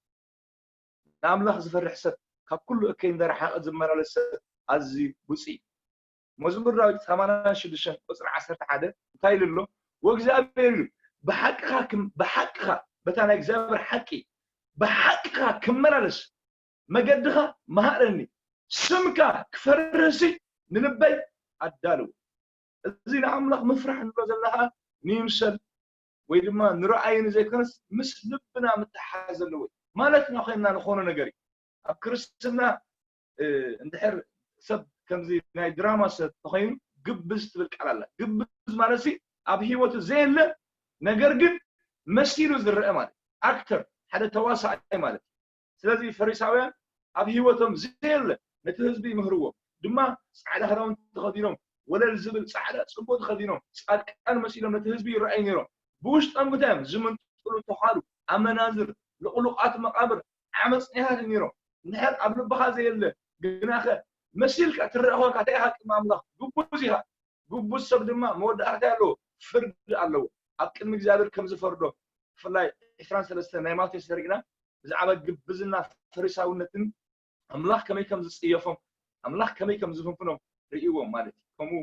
ንኣምላኽ ዝፈርሕ ሰብ ካብ ኩሉ እከይ እንዳረሓቐ ዝመላለስ ሰብ ኣዝዩ ብፁዕ እዩ። መዝሙር ዳዊት ሰማንያን ሽዱሽተን ቁፅሪ ዓሰርተ ሓደ እንታይ ኢሉ ኣሎ? ወእግዚኣብሔር ኢሉ ብሓቅኻ ክም- ብሓቅኻ በታ ናይ እግዚኣብሔር ሓቂ ብሓቅኻ ክመላለስ መገድኻ መሃረኒ፣ ስምካ ክፈርህሲ ንልበይ ኣዳልው። እዚ ንኣምላኽ ምፍራሕ ንብሎ ዘለና ኸዓ ንይምሰል ወይ ድማ ንረኣዩ ንዘይኮነስ ምስ ልብና ምትሓዝ ዘለዎ እዩ። ማለትና ኮይንና ንኾኖ ነገር እዩ። ኣብ ክርስትና እንድሕር ሰብ ከምዚ ናይ ድራማ ሰብ ተኾይኑ ግብዝ ትብል ቃል ኣላ። ግብዝ ማለት ሲ ኣብ ህይወቱ ዘየለ ነገር ግን መሲሉ ዝረአ ማለት ኣክተር ሓደ ተዋሳኣይ ማለት። ስለዚ ፈሪሳውያን ኣብ ህይወቶም ዘየለ ነቲ ህዝቢ ይምህርዎ ድማ ፃዕዳ ክዳውንቲ ተኸዲኖም ወለል ዝብል ፃዕዳ ፅቡቅ ተኸዲኖም ፃድቃን መሲሎም ነቲ ህዝቢ ይረኣዩ ነይሮም። ብውሽጦም እንታይ እዮም ዝምንጥሉ ተዃሉ ኣመናዝር ልቕሉቓት መቓብር ዓመፅኛታት ነይሮም። እንድሕር ኣብ ልብኻ ዘየለ ግናኸ መሲልካ ትረአ ኮንካ እንታይ ኢኻ ቅድሚ ኣምላኽ ግቡዝ ኢኻ። ግቡዝ ሰብ ድማ መወዳእታ ኣለዎ፣ ፍርዲ ኣለዎ። ኣብ ቅድሚ እግዚኣብሔር ከም ዝፈርዶ ብፍላይ ዕስራን ሰለስተን ናይ ማቴዎስ ተሪእና ብዛዕባ ግብዝና ፈሪሳውነትን ኣምላኽ ከመይ ከም ዝፅየፎም ኣምላኽ ከመይ ከም ዝፍንፍኖም ርእይዎም ማለት እዩ። ከምኡ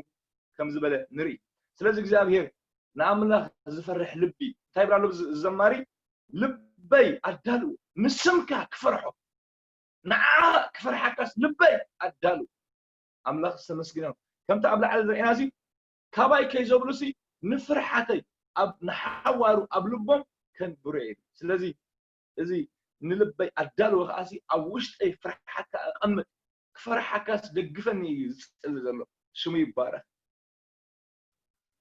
ከም ዝበለ ንርኢ። ስለዚ እግዚኣብሔር ንኣምላኽ ዝፈርሕ ልቢ እንታይ ይብል ኣሎ ዘማሪ? ልበይ ኣዳልዎ ንስምካ ክፈርሖ ንዓኻ ክፈርሓካስ ልበይ ኣዳልዎ። ኣምላኽ ዝተመስግነ ከምቲ ኣብ ላዕሊ ዝረእና እዚ ካባይ ከይዘብሉሲ ንፍርሓተይ ኣብ ንሓዋሩ ኣብ ልቦም ከንብሮ እየ። ስለዚ እዚ ንልበይ ኣዳልዎ ከዓሲ ኣብ ውሽጠይ ፍርሓትካ ኣቐምጥ ክፈርሓካስ ደግፈኒ እዩ ዝፅሊ ዘሎ። ሽሙ ይባረኽ።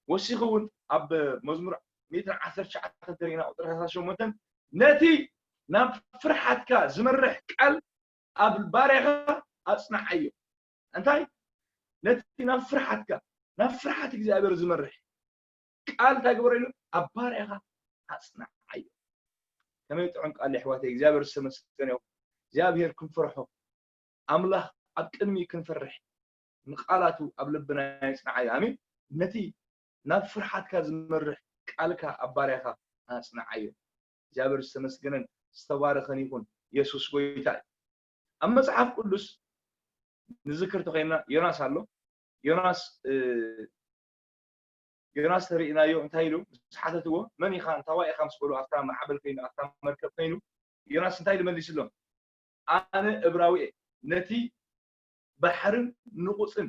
ወሲኹ እውን ኣብ መዝሙር ሚእትን ዓሰርተ ትሽዓተን ተሪእና ቁፅሪ ሰላሳ ሸሞንተን ነቲ ናብ ፍርሓትካ ዝመርሕ ቃል ኣብ ባርያኻ ኣፅንዓዮ። እንታይ ነቲ ናብ ፍርሓትካ ናብ ፍርሓት እግዚኣብሔር ዝመርሕ ቃል እንታይ ግበሮ ኢሉ ኣብ ባርያኻ ኣፅንዓዮ። ከመይ ጥዑም ቃል የሕዋተይ እግዚኣብሔር ዝተመስገነ ይኹን። እግዚኣብሔር ክንፈርሖ ኣምላኽ ኣብ ቅድሚ ክንፈርሕ ንቃላቱ ኣብ ልብና የፅንዓዮ። ኣሜን። ነቲ ናብ ፍርሓትካ ዝመርሕ ቃልካ ኣብ ባርያኻ ኣፅንዓዮ። እግዚኣብሔር ዝተመስገነን ዝተባረኸን ይኹን። የሱስ ጎይታ እዩ። ኣብ መፅሓፍ ቅዱስ ንዝክር ተኮይንና ዮናስ ኣሎ። ዮናስ ዮናስ ተሪእናዮ እንታይ ኢሉ ምስ ሓተትዎ መን ኢኻ እንታዋይ ኢኻ ምስ በሉ ኣብታ ማዕበል ኮይኑ ኣብታ መርከብ ኮይኑ ዮናስ እንታይ ኢሉ መሊስሎም? ኣነ እብራዊ እየ፣ ነቲ ባሕርን ንቑፅን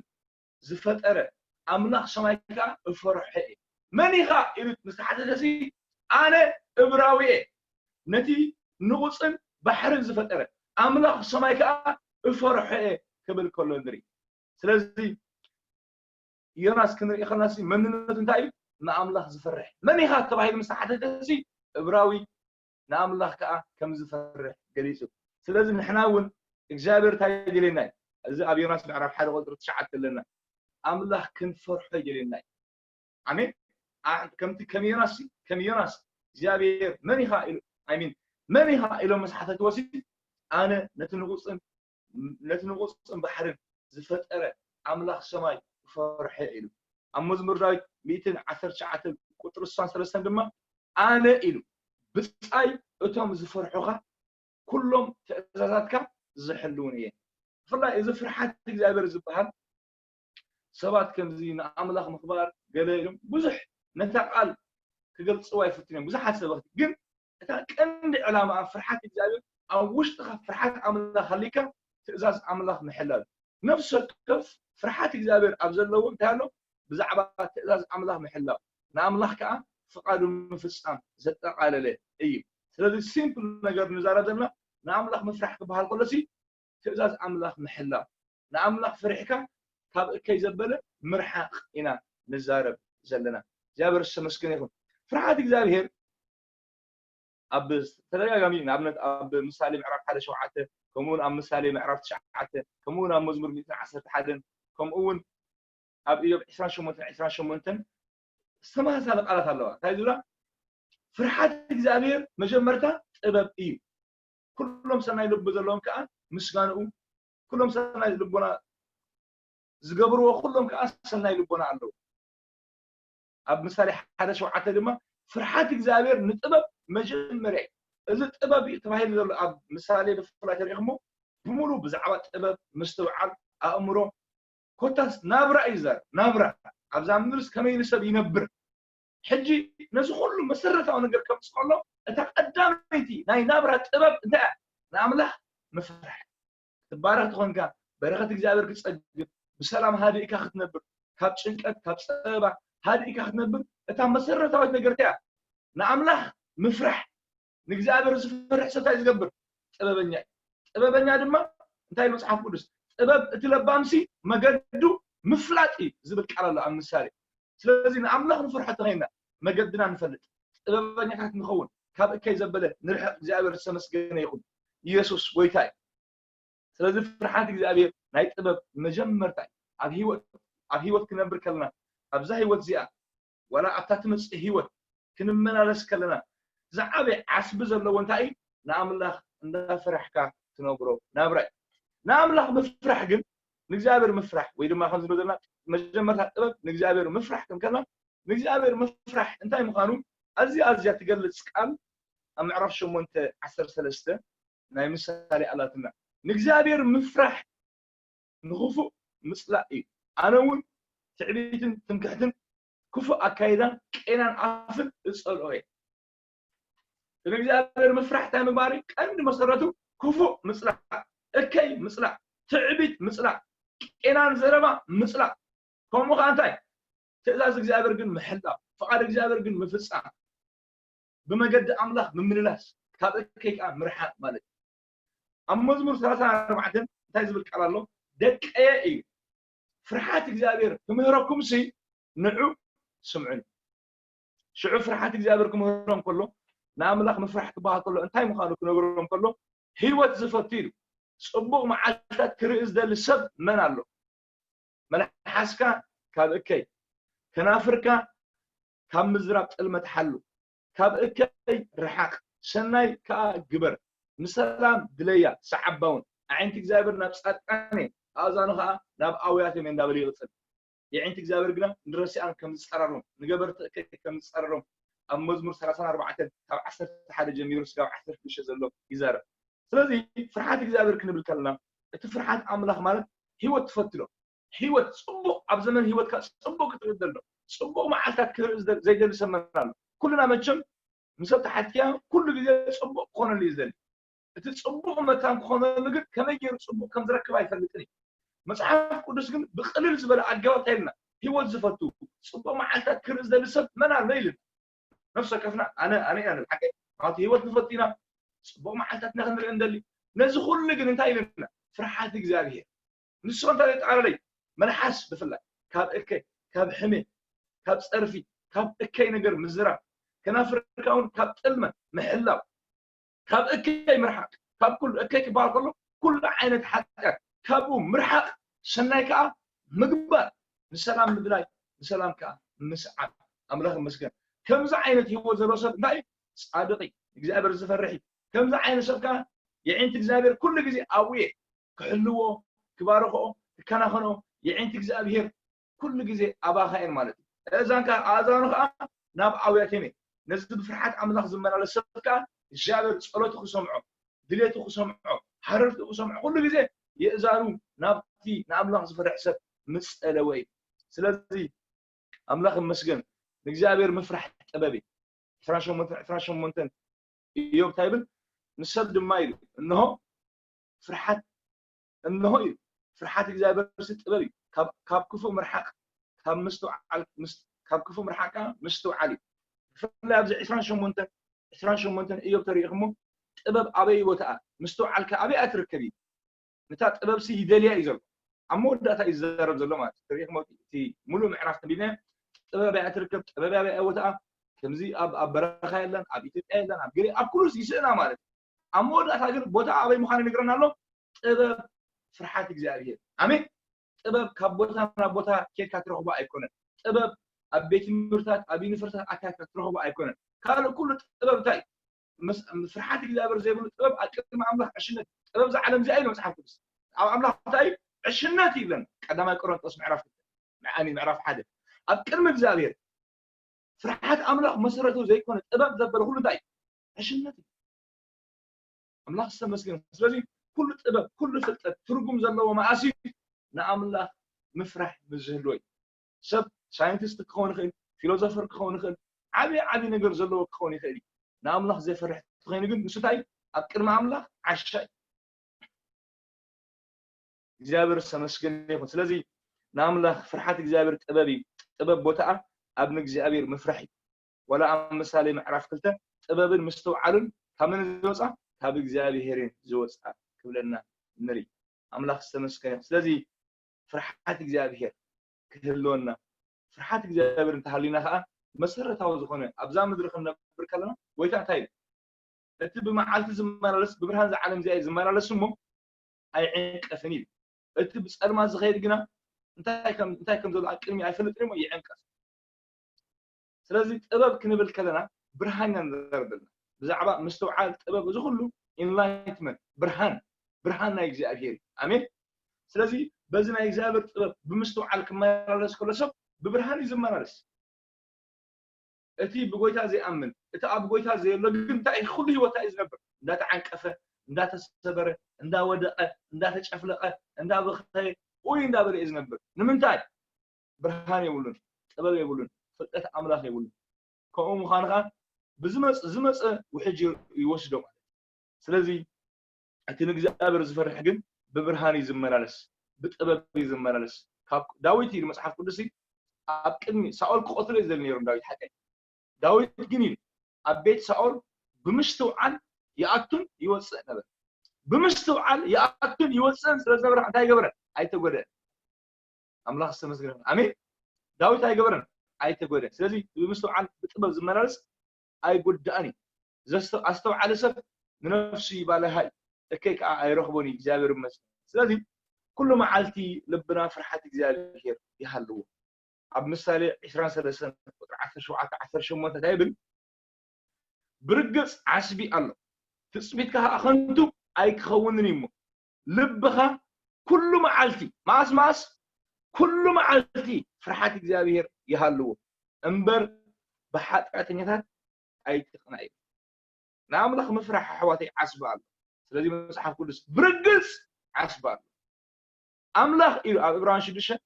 ዝፈጠረ ኣምላኽ ሰማይ ከዓ እፈርሖ እየ። መን ኢኻ ኢሉ ምስ ተሓተተሲ ኣነ እብራዊ እየ፣ ነቲ ንቑፅን ባሕርን ዝፈጠረ ኣምላኽ ሰማይ ከዓ እፈርሖ እየ ክብል ከሎ ንርኢ። ስለዚ ዮናስ ክንርኢ ከለና መንነቱ እንታይ እዩ? ንኣምላኽ ዝፈርሕ። መን ኢኻ ተባሂሉ ምስ ተሓተተ እብራዊ ንኣምላኽ ከዓ ከም ዝፈርሕ ገሊፁ። ስለዚ ንሕና እውን እግዚኣብሔር እንታይ ይደልየና እዩ? እዚ ኣብ ዮናስ ምዕራፍ ሓደ ቁፅሪ ትሽዓተ ኣለና። ኣምላኽ ክንፈርሖ ይደልየና እዩ። ኣሜን። ከምቲ ከም ዮናስ ከም ዮናስ እግዚኣብሔር መን ኢኻ ኢሉ ኣይሚን መን ኢኻ ኢሎም ምስ ሓተትዎ ሲ ኣነ ነቲ ንቑፅን ነቲ ንቑፅን ባሕርን ዝፈጠረ ኣምላኽ ሰማይ እፈርሖ ኢሉ። ኣብ መዝሙር ዳዊት ሚእትን ዓሰርተ ትሽዓተ ቁፅሪ ስሳን ሰለስተን ድማ ኣነ ኢሉ ብፃይ እቶም ዝፈርሑኻ ኩሎም ትእዛዛትካ ዝሕልውን እየ። ብፍላይ እዚ ፍርሓት እግዚኣብሔር ዝበሃል ሰባት ከምዚ ንኣምላኽ ምኽባር ገለ ኢሎም ብዙሕ ነታ ቃል ክገልፅዋ ይፍትኑ እዮም ብዙሓት ሰበኽቲ። ግን እታ ቀንዲ ዕላማ ፍርሓት እግዚኣብሔር ኣብ ውሽጥኻ ፍርሓት ኣምላኽ ሃሊካ ትእዛዝ ኣምላኽ ምሕላል። ነፍሲ ወከፍ ፍርሓት እግዚኣብሔር ኣብ ዘለዎ እንታይ ኣሎ? ብዛዕባ ትእዛዝ ኣምላኽ ምሕላው ንኣምላኽ ከዓ ፍቓዱ ምፍፃም ዘጠቓለለ እዩ። ስለዚ ሲምፕል ነገር ንዛረብ ዘለና ንኣምላኽ ምፍራሕ ክበሃል ከሎሲ ትእዛዝ ኣምላኽ ምሕላው ንኣምላኽ ፍርሕካ ካብ እከይ ዘበለ ምርሓቕ ኢና ንዛረብ ዘለና። እግዚኣብሔር ዝተመስገነ ይኹን። ፍርሓት እግዚኣብሔር ኣብ ተደጋጋሚ ንኣብነት ኣብ ምሳሌ ምዕራፍ ሓደ ሸውዓተ ከምኡውን ኣብ ምሳሌ ምዕራፍ ትሽዓተ ከምኡውን ኣብ መዝሙር ሚእትን ዓሰርተ ሓደን ከምኡውን ኣብ ኢዮብ ዕስራን ሸሞንተን ዕስራን ሸሞንተን ዝተመሳሳለ ቃላት ኣለዋ። እንታይ ዝብላ? ፍርሓት እግዚኣብሔር መጀመርታ ጥበብ እዩ። ኩሎም ሰናይ ልቢ ዘለዎም ከዓ ምስጋንኡ ኩሎም ሰናይ ልቦና ዝገብርዎ ኩሎም ከዓ ሰናይ ልቦና ኣለዉ። ኣብ ምሳሌ ሓደ ሸውዓተ ድማ ፍርሓት እግዚኣብሔር ንጥበብ መጀመርያ እዩ። እዚ ጥበብ እዩ ተባሂሉ ዘሎ ኣብ ምሳሌ ብፍላይ ተሪኢኹሞ ብምሉ ብዛዕባ ጥበብ ምስትውዓል ኣእምሮ ኮታስ ናብራ እዩ ዘር ናብራ ኣብዛ ምድርስ ከመይ ኢሉ ሰብ ይነብር ሕጂ ነዚ ኩሉ መሰረታዊ ነገር ከምፅእ ከሎ እታ ቀዳመይቲ ናይ ናብራ ጥበብ እንታይ እያ? ንኣምላኽ ምፍራሕ። ትባረኽ ትኾንካ፣ በረኸት እግዚኣብሔር ክትፀግብ፣ ብሰላም ሃዲእካ ክትነብር፣ ካብ ጭንቀት ካብ ፀበባ ሃዲእካ ክትነብር እታ መሰረታዊት ነገር እንታይ እያ? ንኣምላኽ ምፍራሕ። ንእግዚኣብሔር ዝፈርሕ ሰብ እንታይ ዝገብር? ጥበበኛ እዩ። ጥበበኛ ድማ እንታይ ኢሉ መፅሓፍ ቅዱስ? ጥበብ እቲ ለባምሲ መገዱ ምፍላጥ እዩ ዝብል ቃል ኣሎ ኣብ ምሳሌ። ስለዚ ንኣምላኽ ንፈርሖ ተኸይና መገድና ንፈልጥ ጥበበኛታት ንኸውን ካብ እከይ ዘበለ ንርሕቕ እግዚኣብሔር ዝተመስገነ ይኹን። ኢየሱስ ጎይታ እዩ። ስለዚ ፍርሓት እግዚኣብሔር ናይ ጥበብ መጀመርታ እዩ። ኣብ ህይወት ኣብ ህይወት ክነብር ከለና ኣብዛ ህይወት እዚኣ ዋላ ኣብታ ትመፅእ ህይወት ክንመላለስ ከለና ዝዓበየ ዓስቢ ዘለዎ እንታይ እዩ? ንኣምላኽ እንዳፈራሕካ ትነብሮ ናብራ እዩ። ንኣምላኽ ምፍራሕ ግን ንእግዚኣብሔር ምፍራሕ ወይ ድማ ከም ዝብሎ ዘለና መጀመርታ ጥበብ ንእግዚኣብሔር ምፍራሕ ክንከልና ንእግዚኣብሔር ምፍራሕ እንታይ ምዃኑ ኣዝያ ኣዝያ ትገልጽ ቃል ኣብ ምዕራፍ ሸሞንተ ዓሰርተ ሰለስተ ናይ ምሳሌ ኣላትና። ንእግዚኣብሔር ምፍራሕ ንኽፉእ ምጽላእ እዩ። ኣነ እውን ትዕቢትን ትምክሕትን ክፉእ ኣካይዳን ቄናን ኣፍን እጸልኦ እየ። ንእግዚኣብሔር ምፍራሕ እንታይ ምግባር እዩ? ቀንዲ መሰረቱ ክፉእ ምጽላእ፣ እከይ ምጽላእ፣ ትዕቢት ምጽላእ፣ ቄናን ዘረባ ምጽላእ። ከምኡ ከዓ እንታይ? ትእዛዝ እግዚኣብሔር ግን ምሕላው፣ ፍቓድ እግዚኣብሔር ግን ምፍጻም፣ ብመገዲ ኣምላኽ ምምልላስ፣ ካብ እከይ ከዓ ምርሓቕ ማለት እዩ። ኣብ መዝሙር ሰላሳን ኣርባዕተን እንታይ ዝብል ቃል ኣሎ? ደቀየ እዩ ፍርሓት እግዚኣብሔር ክምህረኩምሲ ንዑ ስምዑኒ። ሽዑ ፍርሓት እግዚኣብሔር ክምህሮም ከሎ ንኣምላኽ ምፍራሕ ክበሃል ከሎ እንታይ ምዃኑ ክነግሮም ከሎ ህይወት ዝፈቱ ኢሉ። ጽቡቕ መዓልታት ክርኢ ዝደሊ ሰብ መን ኣሎ? መልሓስካ ካብ እከይ፣ ከናፍርካ ካብ ምዝራብ ጥልመት ሓሉ፣ ካብ እከይ ርሓቕ፣ ሰናይ ከኣ ግበር፣ ንሰላም ድለያ፣ ሰዓባ እውን። ኣዒንቲ እግዚኣብሔር ናብ ጻድቃን እየን፣ ኣእዛኑ ኸኣ ናብ ኣውያቶም እየን እንዳበለ ይቕጽል። የዒንቲ እግዚኣብሔር ግና ንረሲኣን ከም ዝጸረሮም፣ ንገበርቲ እከይ ከም ዝጸረሮም ኣብ መዝሙር ሰላሳን ኣርባዕተን ካብ ዓሰርተ ሓደ ጀሚሩ ስጋብ ዓሰርተ ሽዱሽተ ዘሎ ይዛረብ። ስለዚ ፍርሓት እግዚኣብሔር ክንብል ከለና እቲ ፍርሓት ኣምላኽ ማለት ህይወት ትፈትሎ ህይወት ጽቡቕ ኣብ ዘመን ህይወትካ ጽቡቕ ክትርኢ ዘሎ ጽቡቕ መዓልታት ክርኢ ዘይደሊ ሰመን ኣሎ። ኩልና መቸም ንሰብ ተሓትያ ኩሉ ግዜ ጽቡቕ ክኾነሉ እዩ ዝደሊ። እቲ ጽቡቕ መታን ክኾነሉ ግን ከመይ ገይሩ ጽቡቕ ከም ዝረክብ ኣይፈልጥን እዩ። መጽሓፍ ቅዱስ ግን ብቕልል ዝበለ ኣገባብ እንታይ ኢልና ህይወት ዝፈቱ ጽቡቕ መዓልታት ክርኢ ዝደሊ ሰብ መን ኣሎ ኢልና ነፍሲ ወከፍና ኣነ ኣነ ኢና ንብል ሓቀይ ምክንያቱ ህይወት ንፈቱ ኢና ጽቡቕ መዓልታት ኢና ክንርኢ እንደሊ። ነዚ ኩሉ ግን እንታይ ኢልና? ፍርሓት እግዚኣብሔር። ንስኹም እንታይ የጠቓለለይ? መልሓስ ብፍላይ ካብ እከይ፣ ካብ ሕሜ፣ ካብ ጸርፊ፣ ካብ እከይ ነገር ምዝራብ፣ ከናፍርካ እውን ካብ ጥልመት ምሕላው፣ ካብ እከይ ምርሓቅ፣ ካብ ኩሉ እከይ ክበሃል ከሎ ኩሉ ዓይነት ሓጢኣት ካብኡ ምርሓቅ፣ ሰናይ ከዓ ምግባር፣ ንሰላም ምድላይ፣ ንሰላም ከዓ ምስዓብ። ኣምላኽ ይመስገን። ከምዚ ዓይነት ህይወት ዘለዎ ሰብ እንታይ እዩ? ጻድቕ እዩ፣ እግዚኣብሔር ዝፈርሕ እዩ። ከምዚ ዓይነት ሰብ ከዓ የዒንቲ እግዚኣብሔር ኩሉ ግዜ ኣብኡ እየ ክሕልዎ፣ ክባርኽኦ፣ ክከናኸኖ። የዒንቲ እግዚኣብሔር ኩሉ ግዜ ኣባኻ እየን ማለት እዩ። ኣእዛንካ ኣእዛኑ ከዓ ናብ ኣውያቶም እየ። ነዚ ብፍርሓት ኣምላኽ ዝመላለስ ሰብ ከዓ እግዚኣብሔር ጸሎቱ ክሰምዖ፣ ድሌቱ ክሰምዖ፣ ሃረርቱ ክሰምዖ ኩሉ ግዜ የእዛኑ ናብቲ ንኣምላኽ ዝፈርሕ ሰብ ምጸለወ እዩ። ስለዚ ኣምላኽ ይመስገን። ንእግዚኣብሔር ምፍራሕ ጥበብ እዩ። ዕስራን ሸሞንተን ዕስራን ሸሞንተን እዮብ እንታይ ይብል? ንሰብ ድማ ኢሉ እንሆ ፍርሓት እንሆ እዩ። ፍርሓት እግዚኣብሔር ጥበብ እዩ። ካብ ክፉእ ምርሓቅ፣ ካብ ምስትውዓል ካብ ክፉእ ምርሓቅ ከዓ ምስትውዓል እዩ። ብፍላይ ኣብዚ ዕስራን ሸሞንተን ዕስራን ሸሞንተን እዮብ ተሪኢኹሞ ጥበብ ኣበይ ቦታኣ ምስትውዓልካ ኣበይ ኣትርከብ እዩ። ነታ ጥበብሲ ይደልያ እዩ ዘሎ። ኣብ መወዳእታ እዩ ዝዛረብ ዘሎ ማለት እዩ። ተሪኢኹሞ እቲ ሙሉእ ምዕራፍ ተንቢብናዮ ጥበብ ኣበይ ኣትርከብ፣ ጥበብ ኣበይ ቦታኣ፣ ከምዚ ኣብ ኣብ በረኻ የለን፣ ኣብ ኢትዮጵያ የለን፣ ኣብ ገለ ኣብ ኩሉስ ይስእና ማለት እዩ። ኣብ መወዳእታ ግን ቦታ ኣበይ ምዃኑ ይነግረና ኣሎ። ጥበብ ፍርሓት እግዚኣብሔር። ኣሜን። ጥበብ ካብ ቦታ ናብ ቦታ ኬድካ ትረኽቦ ኣይኮነን። ጥበብ ኣብ ቤት ትምህርታት ኣብ ዩኒቨርሲታት ኣካትካ ትረኽቦ ኣይኮነን። ካልእ ኩሉ ጥበብ እንታይ እዩ? ፍርሓት እግዚኣብሔር ዘይብሉ ጥበብ ኣብ ቅድሚ ኣምላኽ ዕሽነት። ጥበብ እዛ ዓለም እዚኣ ኢሉ መፅሓፍ ቅዱስ ኣብ ኣምላኽ እንታይ እዩ? ዕሽነት ይብለን። ቀዳማይ ቆሮንጦስ ምዕራፍ ምዕራፍ ሓደ ኣብ ቅድሚ እግዚኣብሔር ፍርሓት ኣምላኽ መሰረቱ ዘይኮነ ጥበብ ዘበለ ኩሉ እንታይ እዩ? ዕሽነት እዩ። ኣምላኽ ዝተመስገነ። ስለዚ ኩሉ ጥበብ ኩሉ ፍልጠት ትርጉም ዘለዎ መኣሲ ንኣምላኽ ምፍራሕ ብዝህልዎ እዩ። ሰብ ሳይንቲስት ክኸውን ይኽእል፣ ፊሎዞፈር ክኸውን ይኽእል፣ ዓብዪ ዓብዪ ነገር ዘለዎ ክኸውን ይኽእል እዩ። ንኣምላኽ ዘይፈርሕ ተኾይኑ ግን ንሱ እንታይ ኣብ ቅድሚ ኣምላኽ ዓሻ እዩ። እግዚኣብሔር ዝተመስገነ ይኹን። ስለዚ ንኣምላኽ ፍርሓት እግዚኣብሔር ጥበብ እዩ። ጥበብ ቦታኣ ኣብ ንእግዚኣብሔር ምፍራሕ እዩ። ወላ ኣብ ምሳሌ ምዕራፍ ክልተ ጥበብን ምስትውዓልን ካብ መን ዝወፃ? ካብ እግዚኣብሔር ዝወፃ ክብለና ንርኢ። ኣምላኽ ዝተመስገነ ይኹን። ስለዚ ፍርሓት እግዚኣብሔር ክህልወና ፍርሓት እግዚኣብሔር እንተሃሊና ከዓ መሰረታዊ ዝኾነ ኣብዛ ምድሪ ክንነብር ከለና ጎይታ እንታይ እዩ? እቲ ብመዓልቲ ዝመላለስ ብብርሃን ዝዓለም እዚኣ ዝመላለስ እሞ ኣይዕንቀፍን እዩ። እቲ ብፀልማት ዝኸይድ ግና እንታይ ከም እንታይ ከም ዘሎ ኣብ ቅድሚ ኣይፈልጥን እሞ ይዕንቀፍ። ስለዚ ጥበብ ክንብል ከለና ብርሃን ኢና ንዛረብ ዘለና። ብዛዕባ ምስትውዓል ጥበብ እዚ ኩሉ ኢንላይትመንት ብርሃን ብርሃን ናይ እግዚኣብሔር እዩ። ኣሜን። ስለዚ በዚ ናይ እግዚኣብሔር ጥበብ ብምስትውዓል ክመላለስ ከሎ ሰብ ብብርሃን እዩ ዝመላለስ። እቲ ብጎይታ ዘይኣምን እቲ ኣብ ጎይታ ዘየሎ ግን እንታይ ኩሉ ህይወት እዩ ዝነብር? እንዳተዓንቀፈ፣ እንዳተሰበረ፣ እንዳወደቀ፣ እንዳተጨፍለቀ፣ እንዳበኸየ፣ ኡይ እንዳበለ እዩ ዝነብር። ንምንታይ? ብርሃን የብሉን፣ ጥበብ የብሉን፣ ፍልጠት ኣምላኽ የብሉን። ከምኡ ምዃኑ ከዓ ብዝመፅ ዝመፀ ውሕጅ ይወስዶ ማለት እዩ። ስለዚ እቲ ንእግዚኣብሔር ዝፈርሕ ግን ብብርሃን እዩ ዝመላለስ፣ ብጥበብ እዩ ዝመላለስ። ካብ ዳዊት እዩ መፅሓፍ ቅዱስ ኣብ ቅድሚ ሳኦል ክቐትሎ እዩ ዝደሊ ነይሮም ዳዊት ሓቀይ። ዳዊት ግን ኢሉ ኣብ ቤት ሳኦል ብምስትውዓል ይኣቱን ይወፅእ ነበረ። ብምስትውዓል ይኣቱን ይወፅእን ስለ ዝነበረ እንታይ ገበረ? ኣይተጎደአን። ኣምላኽ ዝተመስገነ ይኹን። ኣሜን። ዳዊት ኣይገበረን፣ ኣይተጎደአን። ስለዚ ብምስትውዓል ብጥበብ ዝመላለስ ኣይጉዳእን እዩ። ዘስተ- ኣስተውዓሊ ሰብ ንነፍሱ ይባልሃ እዩ፣ እከይ ከዓ ኣይረኽቦን እዩ። እግዚኣብሔር ይመስገን። ስለዚ ኩሉ መዓልቲ ልብና ፍርሓት እግዚኣብሔር ይሃልዎ። ኣብ ምሳሌ ዕስራን ሰለስተን ቁፅሪ ዓሰርተ ሸውዓተ ዓሰርተ ሸሞንተ እንታይ ይብል? ብርግፅ ዓስቢ ኣሎ፣ ትፅቢትካ ከዓ ከንቱ ኣይክኸውንን እዩ እሞ ልብኻ ኩሉ መዓልቲ፣ መዓስ መዓስ ኩሉ መዓልቲ ፍርሓት እግዚኣብሔር ይሃልዎ እምበር ብሓጢኣተኛታት ኣይትቕናእ እዩ። ንኣምላኽ ምፍራሕ ኣሕዋተይ ዓስቢ ኣሎ። ስለዚ መፅሓፍ ቅዱስ ብርግፅ ዓስቢ ኣሎ። ኣምላኽ ኢሉ ኣብ ዕብራውያን ሽዱሽተ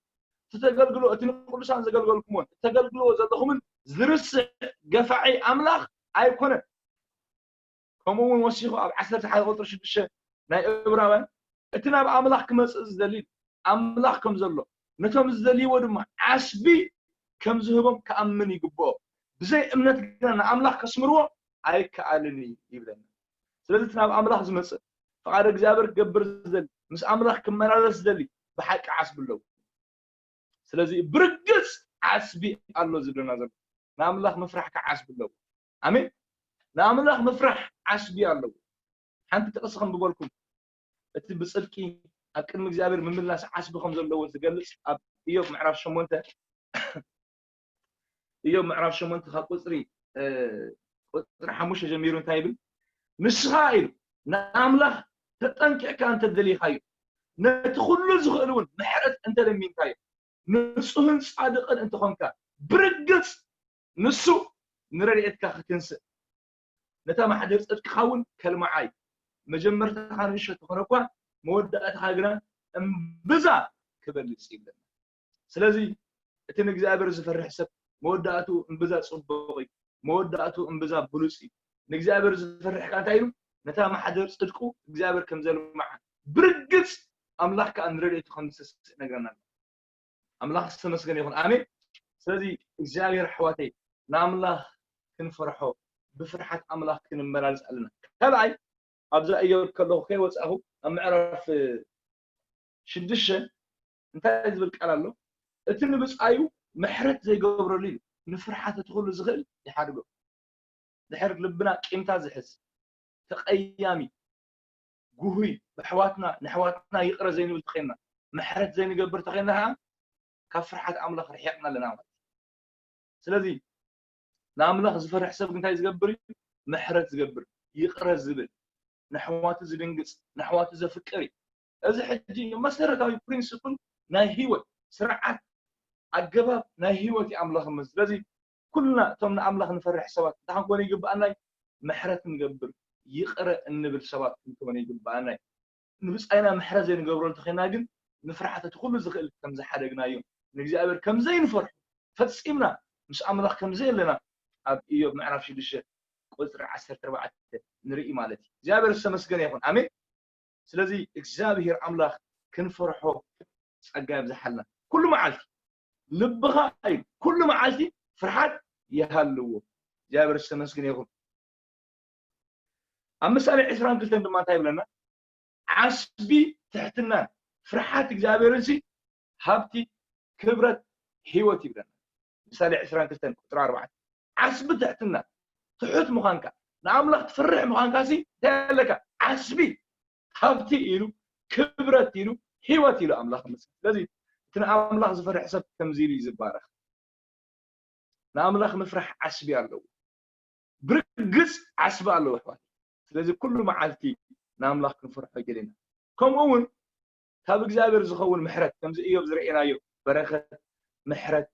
እቲ ተገልግሎ እቲ ንቅዱሳን ዘገልገልኩሞን እተገልግልዎ ዘለኹምን ዝርስዕ ገፋዒ ኣምላኽ ኣይኮነን። ከምኡ እውን ወሲኹ ኣብ ዓሰርተ ሓደ ቁፅሪ ሽዱሽተ ናይ ዕብራውያን እቲ ናብ ኣምላኽ ክመፅእ ዝደሊ ኣምላኽ ከም ዘሎ ነቶም ዝደልይዎ ድማ ዓስቢ ከም ዝህቦም ክኣምን ይግብኦ። ብዘይ እምነት ግና ንኣምላኽ ከስምርዎ ኣይከኣልን እዩ ይብለና። ስለዚ እቲ ናብ ኣምላኽ ዝመጽእ፣ ፍቓድ እግዚኣብሔር ክገብር ዝደሊ፣ ምስ ኣምላኽ ክመላለስ ዝደሊ ብሓቂ ዓስቢ ኣለዎ። ስለዚ ብርግጽ ዓስቢ ኣሎ ዝብለና ዘሎ፣ ንኣምላኽ ምፍራሕ ከዓ ዓስቢ ኣለዎ። ኣሜን። ንኣምላኽ ምፍራሕ ዓስቢ ኣለዎ። ሓንቲ ጥቕሲ ከንብበልኩም፣ እቲ ብጽድቂ ኣብ ቅድሚ እግዚኣብሔር ምምላስ ዓስቢ ከም ዘለዎ ዝገልጽ ኣብ ኢዮብ ምዕራፍ ሸሞንተ፣ ኢዮብ ምዕራፍ ሸሞንተ ካብ ቁጽሪ ቁጽሪ ሓሙሽተ ጀሚሩ እንታይ ይብል? ንስኻ ኢሉ ንኣምላኽ ተጠንቂቕካ እንተደሊኻዮ፣ ነቲ ኩሉ ዝኽእል እውን ምሕረት እንተለሚንካዮ፣ ንጹህን ጻድቕን እንተኾንካ፣ ብርግጽ ንሱ ንረድኤትካ ክትንስእ፣ ነታ ማሕደር ጽድቅኻ እውን ከልምዓ እዩ። መጀመርታኻ ንእሽቶ ተኾነ እኳ፣ መወዳእታኻ ግና እምብዛ ክበልጽ ይብለና። ስለዚ እቲ ንእግዚኣብሔር ዝፈርሕ ሰብ መወዳእትኡ እምብዛ ጽቡቕ እዩ፣ መወዳእትኡ እምብዛ ብሉጽ እዩ። ንእግዚኣብሔር ዝፈርሕ ከኣ እንታይ ኢሉ? ነታ ማሕደር ጽድቁ እግዚኣብሔር ከም ዘልምዓ፣ ብርግጽ ኣምላኽ ከኣ ንረድኤቱ ከም ዝስስእ ነግረና ኣሎ። ኣምላኽ ዝተመስገነ ይኹን። ኣሜን። ስለዚ እግዚኣብሔር ኣሕዋተይ ንኣምላኽ ክንፈርሖ፣ ብፍርሓት ኣምላኽ ክንመላለስ ኣለና። ካልኣይ ኣብዛ እዮብ ከለኹ ከይወጻኹ ኣብ ምዕራፍ ሽዱሽተ እንታይ ዝብል ቃል ኣሎ? እቲ ንብጻዩ ምሕረት ዘይገብረሉ እዩ ንፍርሓት እቲ ኩሉ ዝኽእል ይሓድጎ። ድሕር ልብና ቂምታ ዝሕዝ፣ ተቐያሚ፣ ጉሁይ፣ ብኣሕዋትና ንኣሕዋትና ይቕረ ዘይንብል ተኾይንና፣ ምሕረት ዘይንገብር ተኾይንና ከዓ ካብ ፍርሓት ኣምላኽ ርሒቕና ኣለና ማለት እዩ። ስለዚ ንኣምላኽ ዝፈርሕ ሰብ እንታይ ዝገብር እዩ? ምሕረት ዝገብር፣ ይቕረ ዝብል፣ ንኣሕዋቱ ዝድንግጽ፣ ንኣሕዋቱ ዘፍቅር እዩ። እዚ ሕጂ መሰረታዊ ፕሪንስፕል ናይ ህይወት ስርዓት ኣገባብ ናይ ህይወት እዩ ኣምላኽ እምበር። ስለዚ ኩልና እቶም ንኣምላኽ ንፈርሕ ሰባት እንታይ ክንኮነ ይግብኣና እዩ? ምሕረት ንገብር፣ ይቕረ እንብል ሰባት ክንኮነ ይግብኣና እዩ። ንብጻይና ምሕረት ዘይንገብረሉ ተኾይና ግን ንፍርሓት እቲ ኩሉ ዝኽእል ከም ዝሓደግናዮ ንእግዚኣብሔር ከም ዘይንፈርሖ ፈጺምና ምስ ኣምላኽ ከም ዘየለና ኣብ ኢዮብ ምዕራፍ ሽዱሽተ ቁጽሪ ዓሰርተ ኣርባዕተ ንርኢ ማለት እዩ። እግዚኣብሔር ዝተመስገነ ይኹን። ኣሜን። ስለዚ እግዚኣብሔር ኣምላኽ ክንፈርሖ ጸጋ የብዝሓልና። ኩሉ መዓልቲ ልብኻ እዩ ኩሉ መዓልቲ ፍርሓት ይሃልዎ። እግዚኣብሔር ዝተመስገነ ይኹን። ኣብ ምሳሌ ዕስራን ክልተን ድማ እንታይ ይብለና? ዓስቢ ትሕትናን ፍርሓት እግዚኣብሔርን ሲ ሃብቲ ክብረት ህይወት ይብለና። ምሳሌ ዕስራን ክልተን ቁጽሪ ኣርባዕተ። ዓስቢ ትሕትና ትሑት ምዃንካ ንኣምላኽ ትፈርሕ ምዃንካ ሲ እንታይ ኣለካ? ዓስቢ ሃብቲ ኢሉ ክብረት ኢሉ ህይወት ኢሉ ኣምላኽ ይመስል። ስለዚ እቲ ንኣምላኽ ዝፈርሕ ሰብ ከምዚ ኢሉ እዩ ዝባረኽ። ንኣምላኽ ምፍራሕ ዓስቢ ኣለዎ። ብርግጽ ዓስቢ ኣለዎ ኣሕዋት። ስለዚ ኩሉ መዓልቲ ንኣምላኽ ክንፈርሖ ይደልየና። ከምኡ እውን ካብ እግዚኣብሔር ዝኸውን ምሕረት ከምዚ እዮብ ዝረእየናዮ በረኸት ምሕረት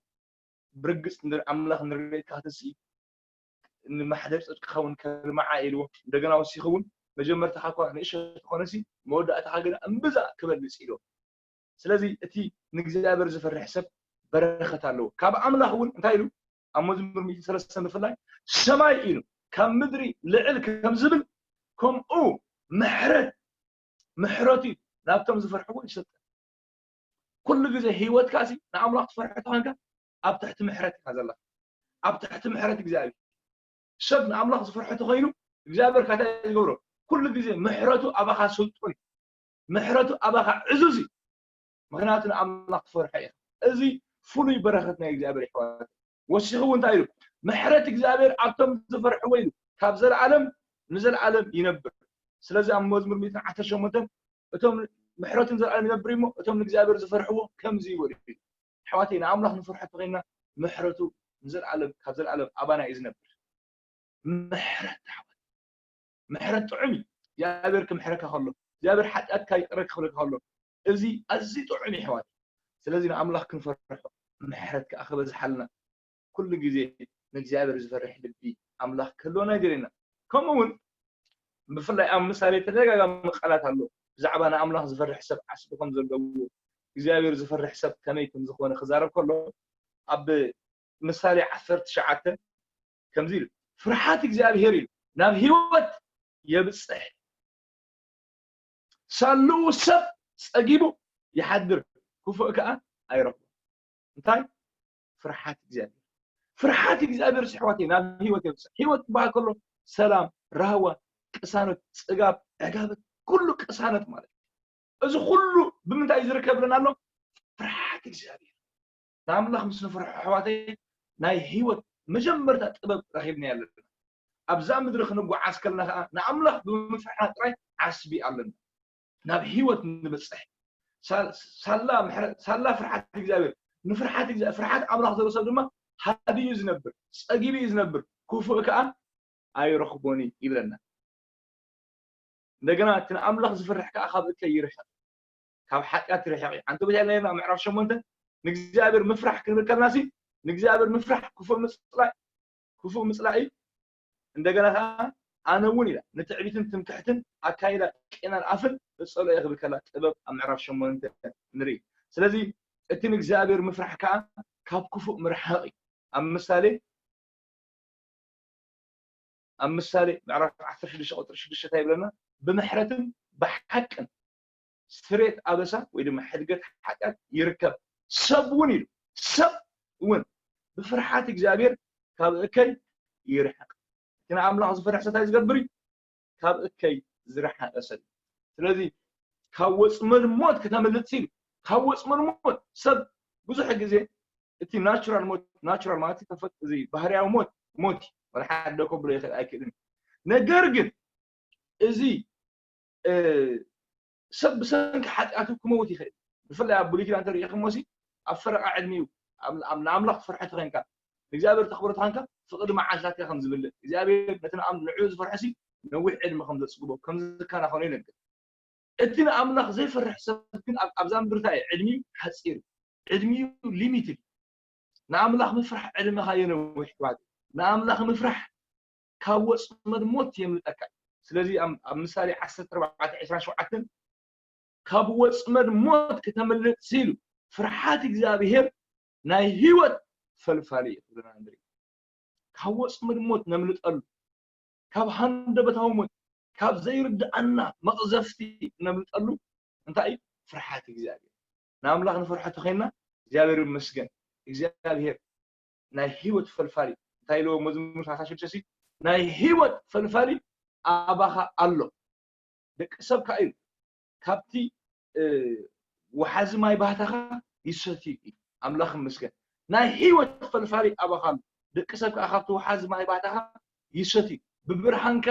ብርግጽ ኣምላኽ ንረድኤትካ ክትስኢ ንማሕደር ጽድቅኻ እውን ከልምዓ ኢልዎ እንደገና ወሲኹ እውን መጀመርታኻ እኳ ንእሽቶ ተኾነሲ መወዳእታኻ ግን እምብዛ ክበልጽ ኢልዎ። ስለዚ እቲ ንእግዚኣብሔር ዝፈርሕ ሰብ በረኸት ኣለዎ። ካብ ኣምላኽ እውን እንታይ ኢሉ ኣብ መዝሙር ሚእቲ ሰለስተ ምፍላይ ሰማይ ኢሉ ካብ ምድሪ ልዕል ከም ዝብል ከምኡ ምሕረት ምሕረቱ ናብቶም ዝፈርሕዎ ይሰጠ። ኩሉ ግዜ ህይወትካ ሲ ንኣምላኽ ትፈርሖ ተኾንካ ኣብ ትሕቲ ምሕረት ኢኻ ዘለኻ። ኣብ ትሕቲ ምሕረት እግዚኣብሔር ሰብ ንኣምላኽ ዝፈርሖ ተኾይኑ እግዚኣብሔር ካታ ዝገብሮ ኩሉ ግዜ ምሕረቱ ኣባኻ ስልጡን እዩ። ምሕረቱ ኣባኻ ዕዙዝ እዩ። ምኽንያቱ ንኣምላኽ ትፈርሖ ኢኻ። እዚ ፍሉይ በረኸት ናይ እግዚኣብሔር ይሕዋት። ወሲኹ እውን እንታይ ኢሉ? ምሕረት እግዚኣብሔር ኣብቶም ዝፈርሕዎ ኢሉ ካብ ዘለዓለም ንዘለዓለም ይነብር። ስለዚ ኣብ መዝሙር ሚእትን ዓሰርተ ሸሞንተን እቶም ምሕረቱ ንዘለዓለም ይነብር እሞ እቶም ንእግዚኣብሔር ዝፈርሕዎ ከምዚ ይበሉ እዩ። ኣሕዋተይ ንኣምላኽ ንፍርሖ ተኾይንና ምሕረቱ ንዘለዓለም ካብ ዘለዓለም ኣባና እዩ ዝነብር። ምሕረት ኣሕዋት ምሕረት ጥዑም እዩ። እግዚኣብሔር ክምሕረካ ከሎ እግዚኣብሔር ሓጢኣትካ ይቕረ ክኽብለካ ከሎ እዚ ኣዝዩ ጥዑም እዩ ኣሕዋት። ስለዚ ንኣምላኽ ክንፈርሖ ምሕረት ከዓ ክበዝሓልና ኩሉ ግዜ ንእግዚኣብሔር ዝፈርሕ ልቢ ኣምላኽ ክህልወና ይደልየና። ከምኡ እውን ብፍላይ ኣብ ምሳሌ ተደጋጋሚ ቃላት ኣሎ ብዛዕባ ንኣምላኽ ዝፈርሕ ሰብ ዓስቢ ከም ዘለዎ እግዚኣብሔር ዝፈርሕ ሰብ ከመይ ከም ዝኾነ ክዛረብ ከሎ ኣብ ምሳሌ ዓሰርተ ትሽዓተ ከምዚ ኢሉ ፍርሓት እግዚኣብሔር እዩ ናብ ህይወት የብፅሕ ሳልኡ ሰብ ጸጊቡ ይሓድር ክፉእ ከዓ ኣይረኽቦ እንታይ ፍርሓት እግዚኣብሔር ፍርሓት እግዚኣብሔር ስሕዋት ናብ ህይወት የብፅሕ ህይወት ክበሃል ከሎ ሰላም ራህዋ ቅሳነት፣ ጽጋብ፣ ዕጋበት፣ ኩሉ ቅሳነት ማለት እዩ። እዚ ኩሉ ብምንታይ እዩ ዝርከብ ኢለና ኣሎ? ፍርሓት እግዚኣብሔር። ንኣምላኽ ምስ ንፍርሖ ኣሕዋተይ ናይ ህይወት መጀመርታ ጥበብ ረኺብና ኣለና። ኣብዛ ምድሪ ክንጓዓዝ ከለና ከዓ ንኣምላኽ ብምፍርሓ ጥራይ ዓስቢ ኣለና። ናብ ህይወት ንበፅሕ። ሳላ ፍርሓት እግዚኣብሔር፣ ንፍርሓት ፍርሓት ኣምላኽ ዘሎ ሰብ ድማ ሃድዩ እዩ ዝነብር፣ ፀጊቡ እዩ ዝነብር፣ ክፉእ ከዓ ኣይረኽቦን እዩ ይብለና። እንደገና እቲ ንኣምላኽ ዝፍርሕ ከዓ ካብ እከይ ይርሕቕ፣ ካብ ሓጢኣት ይርሕቕ እዩ። ሓንቲ ቦታ ኢልና ምዕራፍ ሸሞንተ ንእግዚኣብሔር ምፍራሕ ክንብል ከለና ሲ ንእግዚኣብሔር ምፍራሕ ክፉእ ምፅላእ ክፉእ ምፅላእ እዩ። እንደገና ከዓ ኣነ እውን ኢላ ንትዕቢትን ትምክሕትን ኣካይዳ ቄናን ኣፍን እፀልኦ እየ ክብል ከላ ጥበብ ኣብ ምዕራፍ ሸሞንተ ንርኢ። ስለዚ እቲ ንእግዚኣብሔር ምፍራሕ ከዓ ካብ ክፉእ ምርሓቕ እዩ። ኣብ ምሳሌ ኣብ ምሳሌ ምዕራፍ ዓሰርተ ሽዱሽተ ቁፅሪ ሽዱሽተ እንታይ ይብለና? ብምሕረትን ብሓቅን ስሬት ኣበሳ ወይ ድማ ሕድገት ሓጢኣት ይርከብ። ሰብ እውን ኢሉ ሰብ እውን ብፍርሓት እግዚኣብሔር ካብ እከይ ይርሕቕ። እቲ ንኣምላኽ ዝፈርሕ ሰብ እንታይ ዝገብር እዩ? ካብ እከይ ዝረሓቐ ሰብ እዩ። ስለዚ ካብ ወፅመድ ሞት ክተምልጥ ኢሉ ካብ ወፅመድ ሞት ሰብ ብዙሕ ግዜ እቲ ናቹራል ሞት ናቹራል ማለት ተፈጥ እዚ ባህርያዊ ሞት ሞት እዩ። ወላ ሓደ ከብሎ ይኽእል ኣይክእልን። ነገር ግን እዚ ሰብ ብሰንኪ ሓጢኣቱ ክመውት ይኽእል። ብፍላይ ኣብ ብሉይ ኪዳን ተሪኢኹሞ ሲ ኣብ ፈረቓ ዕድሚኡ ንኣምላኽ ትፈርሐ ተኾይንካ እግዚኣብሔር ተኽብሮ ተኾይንካ ፍቕዲ መዓልታትካ ከም ዝብልእ እግዚኣብሔር ነቲ ንኡ ዝፈርሐ ሲ ነዊሕ ዕድሚ ከም ዘፅግቦ ከም ዝከናኸኖ ይነግር። እቲ ንኣምላኽ ዘይፈርሕ ሰብ ግን ኣብዛ ምድርታ እዩ ዕድሚኡ ሓፂር፣ ዕድሚኡ ሊሚትድ። ንኣምላኽ ምፍራሕ ዕድመኻ የነውሕ ይባል። ንኣምላኽ ምፍራሕ ካብ ወፅመድ ሞት የምልጠካ። ስለዚ ኣብ ምሳሌ ዓሰርተ ኣርባዕተ ዕስራን ሸውዓተን ካብ ወፅመድ ሞት ክተምልጥ ሲሉ ፍርሓት እግዚኣብሔር ናይ ህይወት ፈልፋሊ እዩ ክብለና ንርኢ። ካብ ወፅመድ ሞት ነምልጠሉ፣ ካብ ሃንደበታዊ ሞት፣ ካብ ዘይርድኣና መቕዘፍቲ ነምልጠሉ እንታይ እዩ? ፍርሓት እግዚኣብሔር። ንኣምላኽ ንፈርሖ ተኾይንና እግዚኣብሔር ይመስገን። እግዚኣብሔር ናይ ህይወት ፈልፋሊ እንታይ ኢልዎ መዝሙር ሰላሳ ሽዱሽተ ናይ ህይወት ፈልፋሊ ኣባኻ ኣሎ። ደቂ ሰብ ከዓ እዩ ካብቲ ወሓዚ ማይ ባህታኻ ይሰትዩ እዩ። ኣምላኽ ይመስገን። ናይ ህይወት ፈልፋሊ ኣባኻ ኣሎ። ደቂ ሰብ ከዓ ካብቲ ወሓዚ ማይ ባህታኻ ይሰትዩ። ብብርሃንካ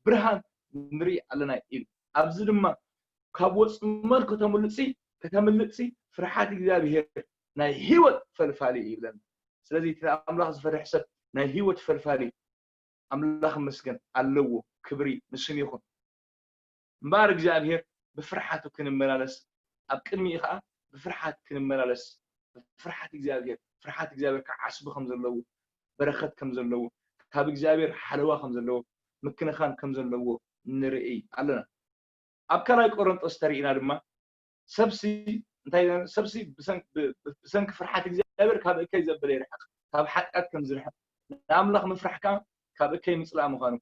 ብርሃን ንርኢ ኣለና ኢሉ። ኣብዚ ድማ ካብ ወፅመድ ከተምልጥሲ ከተምልጥሲ ፍርሓት እግዚኣብሔር ናይ ህይወት ፈልፋሊ እዩ ይብለና። ስለዚ እቲ ኣምላኽ ዝፈርሕ ሰብ ናይ ህይወት ፈልፋሊ ኣምላኽ ይመስገን ኣለዎ፣ ክብሪ ንስም ይኹን። እምበኣር እግዚኣብሔር ብፍርሓቱ ክንመላለስ ኣብ ቅድሚኡ ከዓ ብፍርሓት ክንመላለስ ብፍርሓት እግዚኣብሔር ፍርሓት እግዚኣብሔር ከዓ ዓስቢ ከም ዘለዎ በረኸት ከም ዘለዎ ካብ እግዚኣብሔር ሓለዋ ከም ዘለዎ ምክንኻን ከም ዘለዎ ንርኢ ኣለና። ኣብ ካልኣይ ቆሮንጦስ ተሪእና ድማ ሰብሲ እንታይ ሰብሲ ብሰንኪ ፍርሓት እግዚኣብሔር ካብ እከይ ዘበለ ይርሕቅ ካብ ሓጢኣት ከም ዝርሕቅ ንኣምላኽ ምፍራሕ ከዓ ካብ እከይ ምፅላእ ምዃኑ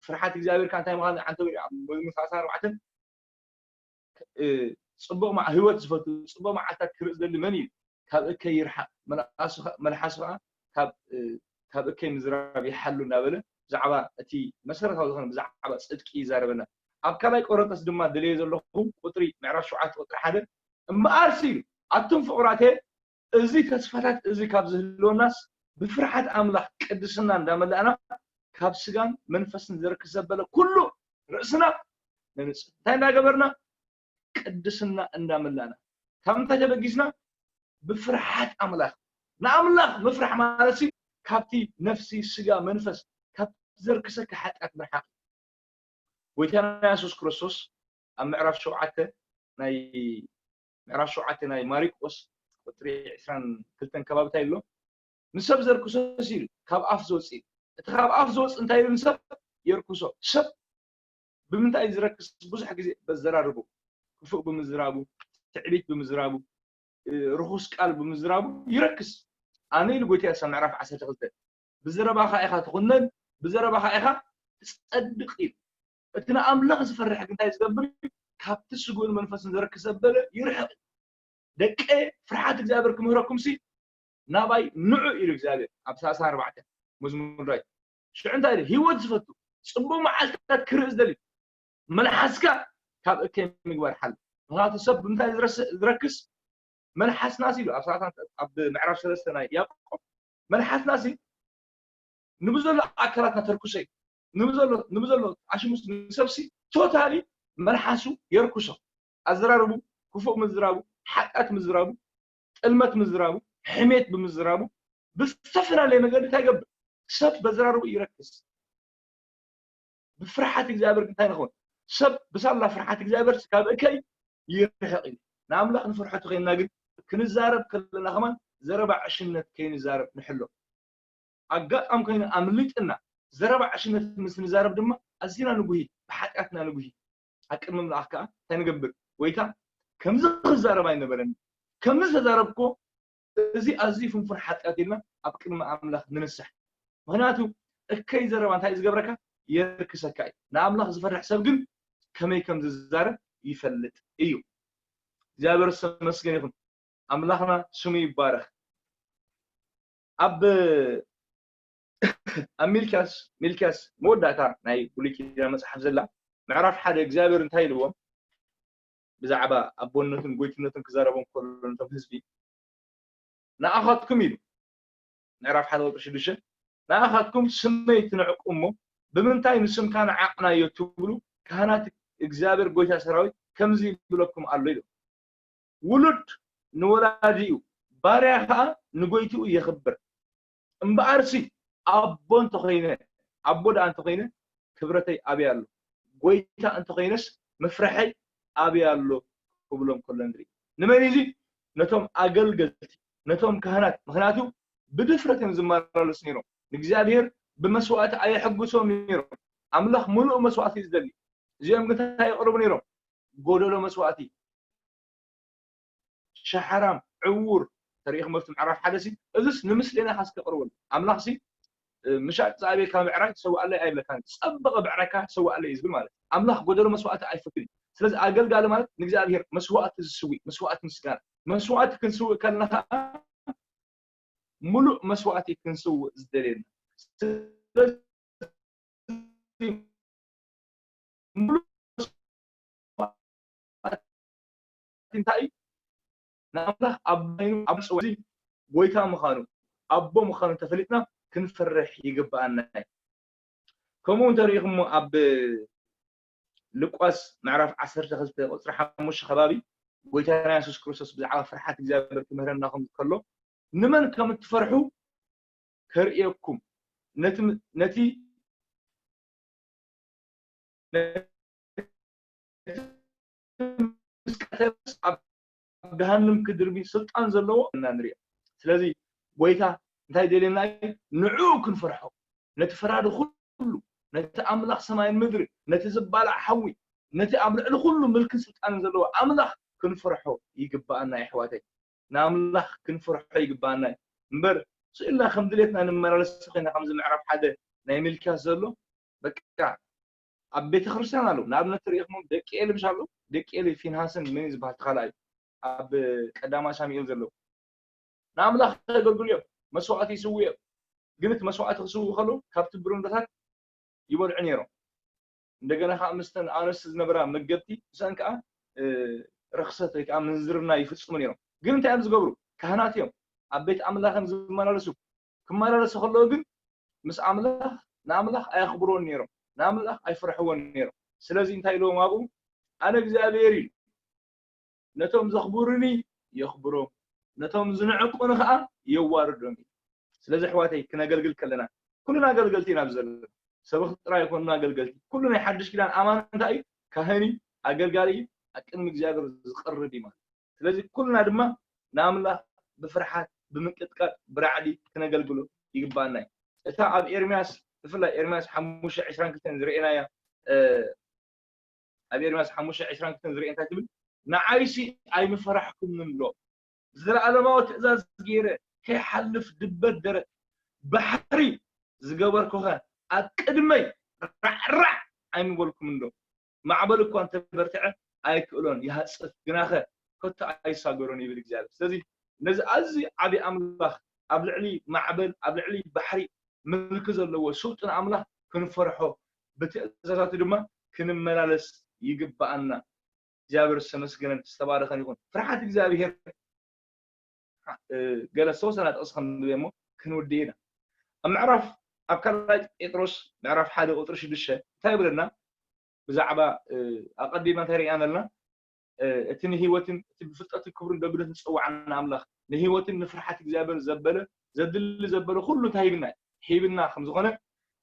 ፍርሓት እግዚኣብሔር ከዓ እንታይ ምዃኑ ዓንተ መዝሙር ሰላሳ ኣርባዕተን ፅቡቅ ህይወት ዝፈቱ ፅቡቅ መዓልታት ክርኢ ዝደሊ መን እዩ ካብ እከይ ይርሓቅ መልሓሱ ከዓ ካብ እከይ ምዝራብ ይሓሉ እናበለ ብዛዕባ እቲ መሰረታዊ ዝኾነ ብዛዕባ ፅድቂ ይዛረበና ኣብ ካልኣይ ቆሮንቶስ ድማ ደልየ ዘለኹ ቁፅሪ ምዕራፍ ሸውዓተ ቁፅሪ ሓደ እምበኣርሲ ኢሉ ኣቱም ፍቁራተ እዚ ተስፋታት እዚ ካብ ዝህልወናስ ብፍርሓት ኣምላኽ ቅድስና እንዳመላእና ካብ ስጋን መንፈስን ዘርክስ ዘበለ ኩሉ ርእስና ነንጽህ እንታይ እንዳገበርና ቅድስና እንዳመላእና ካብ ምንታይ ተበጊስና ብፍርሓት ኣምላኽ ንኣምላኽ ምፍራሕ ማለት ካብቲ ነፍሲ ስጋ መንፈስ ካብ ዘርክሰካ ሓጢኣት ምርሓቕ ጎይታና የሱስ ክርስቶስ ኣብ ምዕራፍ ሸውዓተ ናይ ምዕራፍ ሸውዓተ ናይ ማሪቆስ ቁፅሪ ዕስራን ክልተን ከባቢ እንታይ ኣሎ ንሰብ ዘርክሶ ኢሉ ካብ ኣፍ ዝወፅእ እዩ እቲ ካብ ኣፍ ዝወፅእ እንታይ ኢሉ ንሰብ የርክሶ ሰብ ብምንታይ እዩ ዝረክስ ብዙሕ ግዜ በዘራርቡ ክፉእ ብምዝራቡ ትዕቢት ብምዝራቡ ርኹስ ቃል ብምዝራቡ ይረክስ ኣነ ኢሉ ጎይታ የሱስ ምዕራፍ ዓሰርተ ክልተ ብዘረባኻ ኢኻ ትኹነን ብዘረባኻ ኢኻ ትፀድቕ ኢሉ እቲ ንኣምላኽ ዝፈርሕ ግን እንታይ ዝገብር ካብቲ ስግኡን መንፈስን ዘረክስ ዘበለ ይርሕቕ ደቀ ፍርሓት እግዚኣብሔር ክምህረኩም ሲ ናባይ ንዑ ኢሉ እግዚኣብሔር ኣብ ሰላሳ ኣርባዕተ መዝሙር ዳዊት ሽዑ እንታይ ኢሉ ህይወት ዝፈቱ ጽቡቕ መዓልታት ክርኢ ዝደሊ። መልሓስካ ካብ እከይ ምግባር ሓል። ምኽንያቱ ሰብ ብምንታይ ዝረስ-፣ ዝረክስ? መልሓስናስ ኢሉ ኣብ ሰላሳ፣ ኣብ ምዕራፍ ሰለስተ ናይ ያዕቆብ፣ መልሓስናሲ ንብዘሎ ኣካላትና ተርኩሶ እዩ። ንብዘሎ፣ ንብዘሎ ኣሽሙስ ንሰብሲ ቶታሊ መልሓሱ የርኩሶ። ኣዘራርቡ፣ ክፉእ ምዝራቡ፣ ሓጢኣት ምዝራቡ፣ ጥልመት ምዝራቡ፣ ሕሜት ብምዝራቡ፣ ብዝተፈላለየ መገዲ እንታይ ይገብር? ሰብ በዘራርቡ ይረክስ። ብፍርሓት እግዚኣብሔር እንታይ ንኸውን? ሰብ ብሳላ ፍርሓት እግዚኣብሔር ካብ እከይ ይርሕቕ እዩ። ንኣምላኽ ንፍርሖ ተኾይንና ግን ክንዛረብ ከለና ከማን ዘረባ ዕሽነት ከይንዛረብ ንሕሎ። ኣጋጣሚ ኮይኑ ኣምሊጥና ዘረባ ዕሽነት ምስ ንዛረብ ድማ ኣዚና ንጉሂ፣ ብሓጢኣትና ንጉሂ። ኣብ ቅድሚ ኣምላኽ ከኣ እንታይ ንገብር? ጎይታ፣ ከምዚ ክዛረብ ኣይነበረኒ፣ ከምዚ ዝተዛረብክዎ እዚ ኣዝዩ ፍንፉን ሓጢኣት ኢልና ኣብ ቅድሚ ኣምላኽ ንንሳሕ። ምኽንያቱ እከይ ዘረባ እንታይ እዩ ዝገብረካ? የርክሰካ እዩ። ንኣምላኽ ዝፈርሕ ሰብ ግን ከመይ ከም ዝዛረብ ይፈልጥ እዩ። እግዚኣብሔር ዝተመስገነ ይኹን። ኣምላኽና ስሙ ይባረኽ። ኣብ ኣብ ሚልክያስ፣ ሚልክያስ መወዳእታ ናይ ብሉይ ኪዳን መጽሓፍ ዘላ ምዕራፍ ሓደ እግዚኣብሔር እንታይ ኢልዎም? ብዛዕባ ኣቦነቱን ጎይትነቱን ክዛረቦም ከሎ ነቶም ህዝቢ፣ "ንኣኻትኩም" ኢሉ፣ ምዕራፍ ሓደ ቁጽሪ ሽዱሽተ፣ "ንኣኻትኩም ስመይ ትንዕቁ እሞ፣ ብምንታይ ንስምካ ንዓቕናዮ ትብሉ? ካህናት እግዚኣብሔር ጎይታ ሰራዊት ከምዚ ይብለኩም ኣሎ" ኢሉ። "ውሉድ ንወላዲኡ፣ ባርያ ኸኣ ንጎይትኡ የኽብር። እምበኣርሲ ኣቦ እንተኾይነ፣ ኣቦ ደኣ እንተኾይነ፣ ክብረተይ ኣበይ ኣሎ? ጎይታ እንተኾይነስ፣ ምፍርሐይ ኣበይ ኣሎ?" ክብሎም ከሎ ንርኢ። ንመን እዩ እዚ? ነቶም ኣገልገልቲ፣ ነቶም ካህናት። ምኽንያቱ ብድፍረት እዮም ዝመላለሱ ነይሮም። ንእግዚኣብሔር ብመስዋእቲ ኣየሐጉሶም ነይሮም። ኣምላኽ ምሉእ መስዋእቲ እዩ ዝደሊ። እዚኦም ግን እንታይ የቕርቡ ነይሮም? ጎደሎ መስዋእቲ። ሸሓራም፣ ዕዉር ተሪኢኹም ኣብቲ ምዕራፍ ሓደ ሲ፣ እዚስ ንምስሌና ኢኻ እስከ ቅርበሉ። ኣምላኽ ሲ፣ እ፣ ምሻጥ ዝኣበየካ ብዕራይ ሰዋእለይ ኣይብለካን። ዝጸበቐ ብዕራይካ ሰዋእለይ እዩ ዝብል ማለት እዩ። ኣምላኽ ጎደሎ መስዋእቲ ኣይፈቱን እዩ። ስለዚ ኣገልጋሊ ማለት ንእግዚኣብሔር መስዋእቲ ዝስውእ፣ መስዋእቲ ምስጋና። መስዋእቲ ክንስውእ ከለና ከኣ ምሉእ መስዋእቲ ክንስውእ ዝደልየና። ስለዚ ምሉእ መስዋእቲ እንታይ እዩ? ንኣምላኽ ኣባይኑ ኣብ ጽዋ ጎይታ ምዃኑ፣ ኣቦ ምዃኑ ተፈሊጥና ክንፈርሕ ይግብኣና እዩ። ከምኡ እውን ተሪኢኹሞ ኣብ ሉቃስ ምዕራፍ ዓሰርተ ክልተ ቁጽሪ ሓሙሽተ ከባቢ ጎይታና የሱስ ክርስቶስ ብዛዕባ ፍርሓት እግዚኣብሔር ክምህረና ከም ከሎ፣ "ንመን ከም እትፈርሑ ከርእየኩም፣ ነቲ ም-፣ ነቲ ምስ ቀተለስ ኣብ ገሃንም ክድርቢ ስልጣን ዘለዎ" እና ንሪኦ። ስለዚ ጎይታ እንታይ ደልየና እዩ? ንዕኡ ክንፈርሖ፣ ነቲ ፈራዲ ኩሉ፣ ነቲ ኣምላኽ ሰማይን ምድሪ፣ ነቲ ዝባላዕ ሓዊ፣ ነቲ ኣብ ልዕሊ ኩሉ ምልክን ስልጣንን ዘለዎ ኣምላኽ ክንፈርሖ ይግብኣና፣ የሕዋተይ። ንኣምላኽ ክንፈርሖ ይግብኣና እዩ። እምበር ስእልና ከም ድሌትና ንመላለስ ኮይና፣ ከምዚ ምዕራፍ ሓደ ናይ ሚልክያስ ዘሎ፣ በቃ ኣብ ቤተ ክርስቲያን ኣለዉ። ንኣብነት ትሪኢኹሞም ደቂ ኤሊ ምሽ ኣለዉ። ደቂ ኤሊ ፊንሃስን መን እዩ ዝበሃል ተኻልኣዩ ኣብ ቀዳማ ሳሙኤል ዘለዉ። ንኣምላኽ የገልግሉ እዮም። መስዋእቲ ይስዉ እዮም። ግን እቲ መስዋእቲ ክስዉ ከለዉ ካብቲ ብርንዶታት ይበልዑ ነይሮም። እንደገና ከዓ ምስተን ኣንስቲ ዝነበራ መገብቲ ምስአን ከዓ፣ እ፣ ርኽሰት ወይ ከዓ ምንዝርና ይፍጽሙ ነይሮም። ግን እንታይ እዮም ዝገብሩ? ካህናት እዮም። ኣብ ቤት ኣምላኽን ዝመላለሱ። ክመላለሱ ከለዉ ግን ምስ ኣምላኽ፣ ንኣምላኽ ኣየኽብርዎን ነይሮም። ንኣምላኽ ኣይፈርሕዎን ነይሮም። ስለዚ እንታይ ኢልዎም ኣብኡ? ኣነ እግዚኣብሔር ኢሉ። ነቶም ዘኽብሩኒ የኽብሮም፣ ነቶም ዝንዕቁኒ ኸዓ የዋርዶም እዩ። ስለዚ ኣሕዋተይ ክነገልግል ከለና፣ ኩልና ኣገልገልቲ ኢና ኣብዚ ዘለና። ሰበኽቲ ጥራይ ኣይኮንና ኣገልገልቲ። ኩሉ ናይ ሓድሽ ኪዳን ኣማኒ እንታይ እዩ? ካህን እዩ፣ ኣገልጋሊ እዩ፣ ኣብ ቅድሚ እግዚኣብሔር ዝቐርብ እዩ ማለት እዩ። ስለዚ ኩልና ድማ ንኣምላኽ ብፍርሓት፣ ብምንቅጥቃጥ፣ ብራዕዲ ክነገልግሎ ይግባኣና እዩ። እታ ኣብ ኤርምያስ፣ ብፍላይ ኤርምያስ ሓሙሽተ ዕስራን ክልተን ዝረኤናያ፣ እ፣ ኣብ ኤርምያስ ሓሙሽተ ዕስራን ክልተን ዝረኤ እንታይ ትብል? ንዓይሲ ኣይምፈራሕኩምን ዶ? ዘለኣለማዊ ትእዛዝ ገይረ ከይሓልፍ ድበት ደረት ባሕሪ ዝገበርኩኸ ኣብ ቅድመይ ራዕራዕ ኣይምበልኩምን ዶ? ማዕበል እኳ እንተበርትዐ ኣይክእሎን፣ ይሃጽፍ፣ ግናኸ ከቶ ኣይሳገሮን ይብል እግዚኣብሔር። ስለዚ ነዚ ኣዝዩ ዓቢ ኣምላኽ፣ ኣብ ልዕሊ ማዕበል፣ ኣብ ልዕሊ ባሕሪ ምልኪ ዘለዎ ስልጡን ኣምላኽ ክንፈርሖ ብትእዛዛቱ ድማ ክንመላለስ ይግብኣና። እግዚኣብሔር ዝተመስገነን ዝተባረኸን ይኹን። ፍርሓት እግዚኣብሔር፣ እ፣ ገለ ዝተወሰነ ጥቕሲ ክንብብ እሞ ክንውድእ ኢና። ኣብ ምዕራፍ፣ ኣብ ካልኣይ ጴጥሮስ ምዕራፍ ሓደ ቁፅሪ ሽዱሽተ እንታይ ይብለና? ብዛዕባ፣ እ፣ ኣቐዲምና እንታይ ርኢና ኣለና? እ፣ እቲ ንህይወትን እቲ ብፍልጠትን ክብርን ደግነትን ዝጸውዓና ኣምላኽ፣ ንህይወትን ንፍርሓት እግዚኣብሔር ዘበለ፣ ዘድሊ ዘበለ ኩሉ እንታይ ሂብና? ሂብና ከም ዝኾነ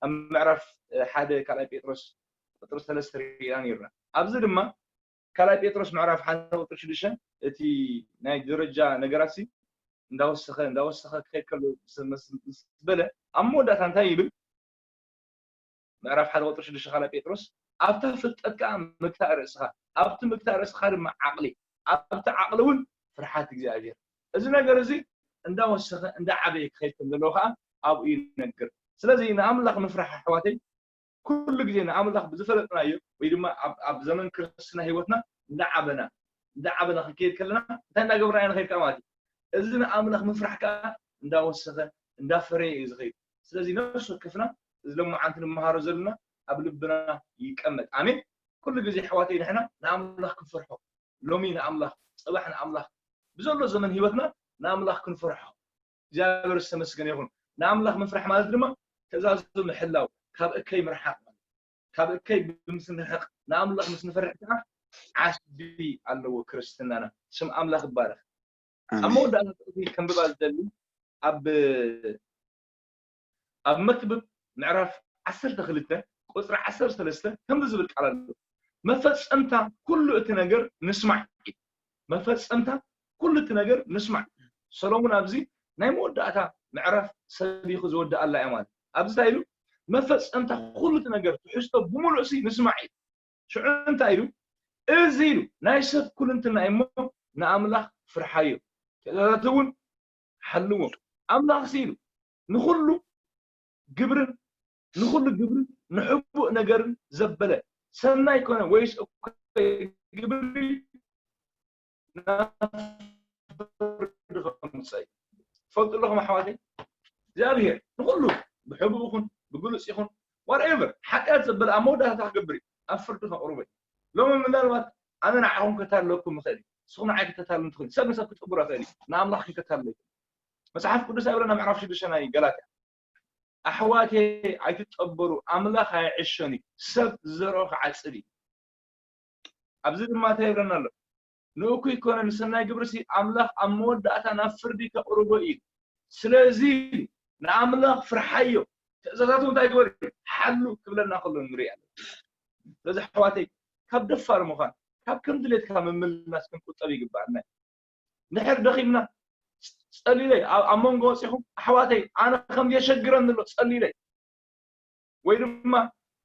ኣብ ምዕራፍ፣ እ፣ ሓደ ካልኣይ ጴጥሮስ ቁፅሪ ሰለስተ ርኢና ነይርና። ኣብዚ ድማ ካልኣይ ጴጥሮስ ምዕራፍ ሓደ ቁፅሪ ሽዱሽተ እቲ ናይ ደረጃ ነገራትሲ እንዳወሰኸ፣ እንዳወሰኸ ክኸይድ ከሎ ምስ፣ ምስ፣ ምስ በለ፣ ኣብ መወዳእታ እንታይ ይብል? ምዕራፍ ሓደ ቁፅሪ ሽዱሽተ ካልኣይ ጴጥሮስ፣ ኣብታ ፍልጠት ከዓ ምግታእ ርእስኻ፣ ኣብቲ ምግታእ ርእስኻ ድማ ዓቕሊ፣ ኣብቲ ዓቕሊ እውን ፍርሓት እግዚኣብሔር። እዚ ነገር እዚ እንዳወሰኸ፣ እንዳዓበየ ክኸይድ ከም ዘለዎ ከዓ ኣብኡ ይነግር። ስለዚ ንኣምላኽ ምፍራሕ ኣሕዋተይ፣ ኩሉ ግዜ ንኣምላኽ ብዝፈለጥናዮ ወይ ድማ ኣብ፣ ኣብ ዘመን ክርስትና ህይወትና እንዳዓበና፣ እንዳዓበና ክንከይድ ከለና እንታይ እንዳገብርና ኢና ንኸይድ ከዓ ማለት እዩ። እዚ ንኣምላኽ ምፍራሕ ከዓ እንዳወሰኸ፣ እንዳፈረየ እዩ ዝኸይድ። ስለዚ ነፍሲ ወከፍና እዚ ሎማዓንቲ ንመሃሮ ዘለና ኣብ ልብና ይቀመጥ። ኣሜን። ኩሉ ግዜ ኣሕዋተይ ንሕና ንኣምላኽ ክንፈርሖ፣ ሎሚ ንኣምላኽ፣ ጽባሕ ንኣምላኽ፣ ብዘሎ ዘመን ህይወትና ንኣምላኽ ክንፈርሖ። እግዚኣብሔር ዝተመስገነ ይኹን። ንኣምላኽ ምፍራሕ ማለት ድማ ትእዛዙ ምሕላው፣ ካብ እከይ ምርሓቕ ማለት። ካብ እከይ ምስ ንርሕቕ፣ ንኣምላኽ ምስ ንፈርሕ ከዓ ዓስቢ ኣለዎ ክርስትናና። ስም ኣምላኽ ይባረኽ። ኣብ ኣሜን። መወዳእታ ጥቕሲ ከንብባ ዝደሊ ኣብ፣ ኣብ መክብብ ምዕራፍ ዓሰርተ ክልተ ቁፅሪ ዓሰርተ ሰለስተ ከምዚ ዝብል ቃል ኣሎ። መፈጸምታ ኩሉ እቲ ነገር ንስማዕ እዩ። መፈጸምታ ኩሉ እቲ ነገር ንስማዕ። ሰሎሙን ኣብዚ ናይ መወዳእታ ምዕራፍ ሰቢኹ ዝወድኣላ እያ ማለት። ኣብዚ እንታይ ኢሉ? መፈጸምታ ኩሉ እቲ ነገር ትሕዝቶ ብምሉእ ሲ ንስማዕ እዩ። ሽዑ እንታይ ኢሉ? እዚ ኢሉ ናይ ሰብ ኩልንትና እሞ ንኣምላኽ ፍርሓዮ፣ ትእዛዛቱ እውን ሓልዎ። ኣምላኽ ሲ ኢሉ ንኹሉ ግብርን፣ ንኹሉ ግብርን ንሕቡእ ነገርን ዘበለ ሰናይ ኮነ ወይስ እኩይ ግብሪ ናብ ፍርዲ ከምፅእ እዩ። ትፈልጡ ኣለኹም ኣሕዋተይ፣ እግዚኣብሔር ንኹሉ ብሕቡእ ይኹን ብግሉፅ ይኹን whatever ሓጢኣት ዘበለ ኣብ መወዳእታ ክገብር እዩ፣ ኣብ ፍርዲ ከቕርቦ እዩ። ሎሚ ምናልባት ኣነ ንዓኹም ከታለለኩም ይኽእል እዩ፣ ንስኹም ንዓይ ክተታልሉ ትኽእል፣ ሰብ ንሰብ ክጥብሮ ይኽእል እዩ፣ ንኣምላኽ ግን ከታልሎ ይኽእል። መጽሓፍ ቅዱስ ኣይብለና ምዕራፍ ሽዱሽተ ናይ ገላትያ፣ ኣሕዋቴ ኣይትጠበሩ፣ ኣምላኽ ኣይዕሸን እዩ፣ ሰብ ዝዘርኦ ክዓጽድ እዩ። ኣብዚ ድማ እንታይ ይብለና ኣሎ? ንእኩይ ኮነ ንሰናይ ግብርሲ ኣምላኽ ኣብ መወዳእታ ናብ ፍርዲ ከቕርቦ እዩ። ስለዚ ንኣምላኽ ፍርሓዮ፣ ትእዛዛቱ እንታይ ግበር እዩ? ሓሉ ክብለና ከሎ ንርኢ ኣለና። ስለዚ ኣሕዋተይ ካብ ደፋር ምዃን፣ ካብ ከም ድሌትካ ምምልላስ ክንቁጠብ ይግባኣና። እንድሕር ደኺምና ጸሊለይ ኣብ ኣብ መንጎ ወጺኹም ኣሕዋተይ ኣነ ከም የሸግረኒ ኣሎ ጸሊለይ ወይ ድማ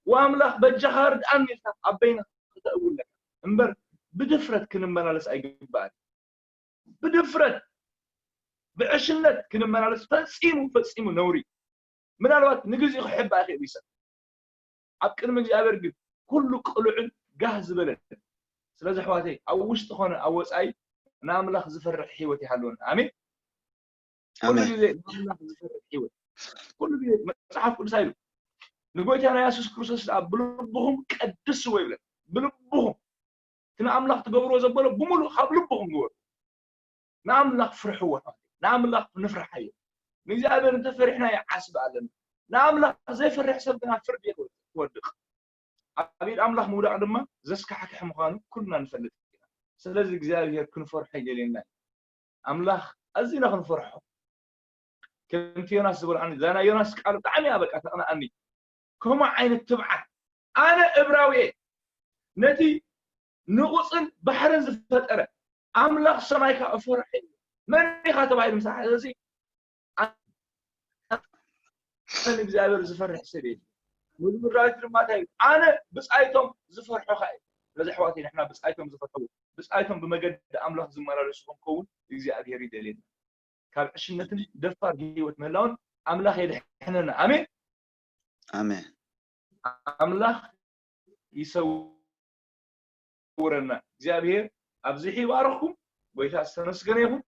ወኣምላኽ በጃኻ ርድኣኒ ኢልካ ኣብ በይንኻ ክተእውለካ እምበር ብድፍረት ክንመላለስ ኣይግባእን። ብድፍረት ብዕሽነት ክንመላለስ ፈጺሙ ፈጺሙ ነውሪ። ምናልባት ንግዜኡ ክሕባእ ይኽእል እዩ ሰብ። ኣብ ቅድሚ እግዚኣብሔር ግን ኩሉ ቅሉዕን ጋህ ዝበለን። ስለዚ ኣሕዋተይ ኣብ ውሽጢ ኾነ ኣብ ወጻኢ ንኣምላኽ ዝፈርሕ ህይወት ይሃልወና። ኣሜን። ኩሉ ኣሜን። ግዜ ንኣምላኽ ዝፈርሕ ህይወት። ኩሉ ግዜ መጽሓፍ ቅዱስ ኣይሉ ንጎይታና የሱስ ክርስቶስ ደኣ ብልብኹም ቀድስዎ ይብለን። ብልብኹም እቲ ንኣምላኽ ትገብርዎ ዘበሎ ብምሉእ ካብ ልብኹም ግበሩ። ንኣምላኽ ፍርሕዎ። ንኣምላኽ ንፍርሓዮ። ንእግዚኣብሔር እንተፈሪሕናዮ ዓስቢ ኣለና። ንኣምላኽ ዘይፈርሕ ሰብ ግና ፍርዲ ክወድቕ። ኣብ ኢድ ኣምላኽ ምውዳቕ ድማ ዘስካሕክሕ ምዃኑ ኩልና ንፈልጥ ኢና። ስለዚ እግዚኣብሔር ክንፈርሖ ይደልየና እዩ። ኣምላኽ ኣዚና ክንፈርሖ። ከምቲ ዮናስ ዝበሎ ኣነ እዛ ናይ ዮናስ ቃል ብጣዕሚ እያ በቃ ተቕንኣኒ። ከምኡ ዓይነት ትብዓት ኣነ እብራዊ እየ ነቲ ንቑፅን ባሕርን ዝፈጠረ ኣምላኽ ሰማይ ከዓ እፈርሖ እየ። መን ኢኻ ተባሂሉ ምስ ተሓተተ እዚ ኣነ ንእግዚኣብሔር ዝፈርሕ ሰብ የለን። መዝሙር ዳዊት ድማ እንታይ ይብል? ኣነ ብፃይቶም ዝፈርሖ ከዓ እየ። ስለዚ ኣሕዋተይ ንሕና ብፃይቶም ዝፈርሕዎ ብፃይቶም ብመገዲ ኣምላኽ ዝመላለሱ ክንከውን እግዚኣብሔር ይደልየና። ካብ ዕሽነትን ደፋር ህይወት ምህላውን ኣምላኽ የድሕነና። ኣሜን። ኣሜን። ኣምላኽ ይሰውረና። እግዚኣብሔር ኣብዚሑ ይባርኽኩም። ጎይታ ዝተመስገነ ይኹን።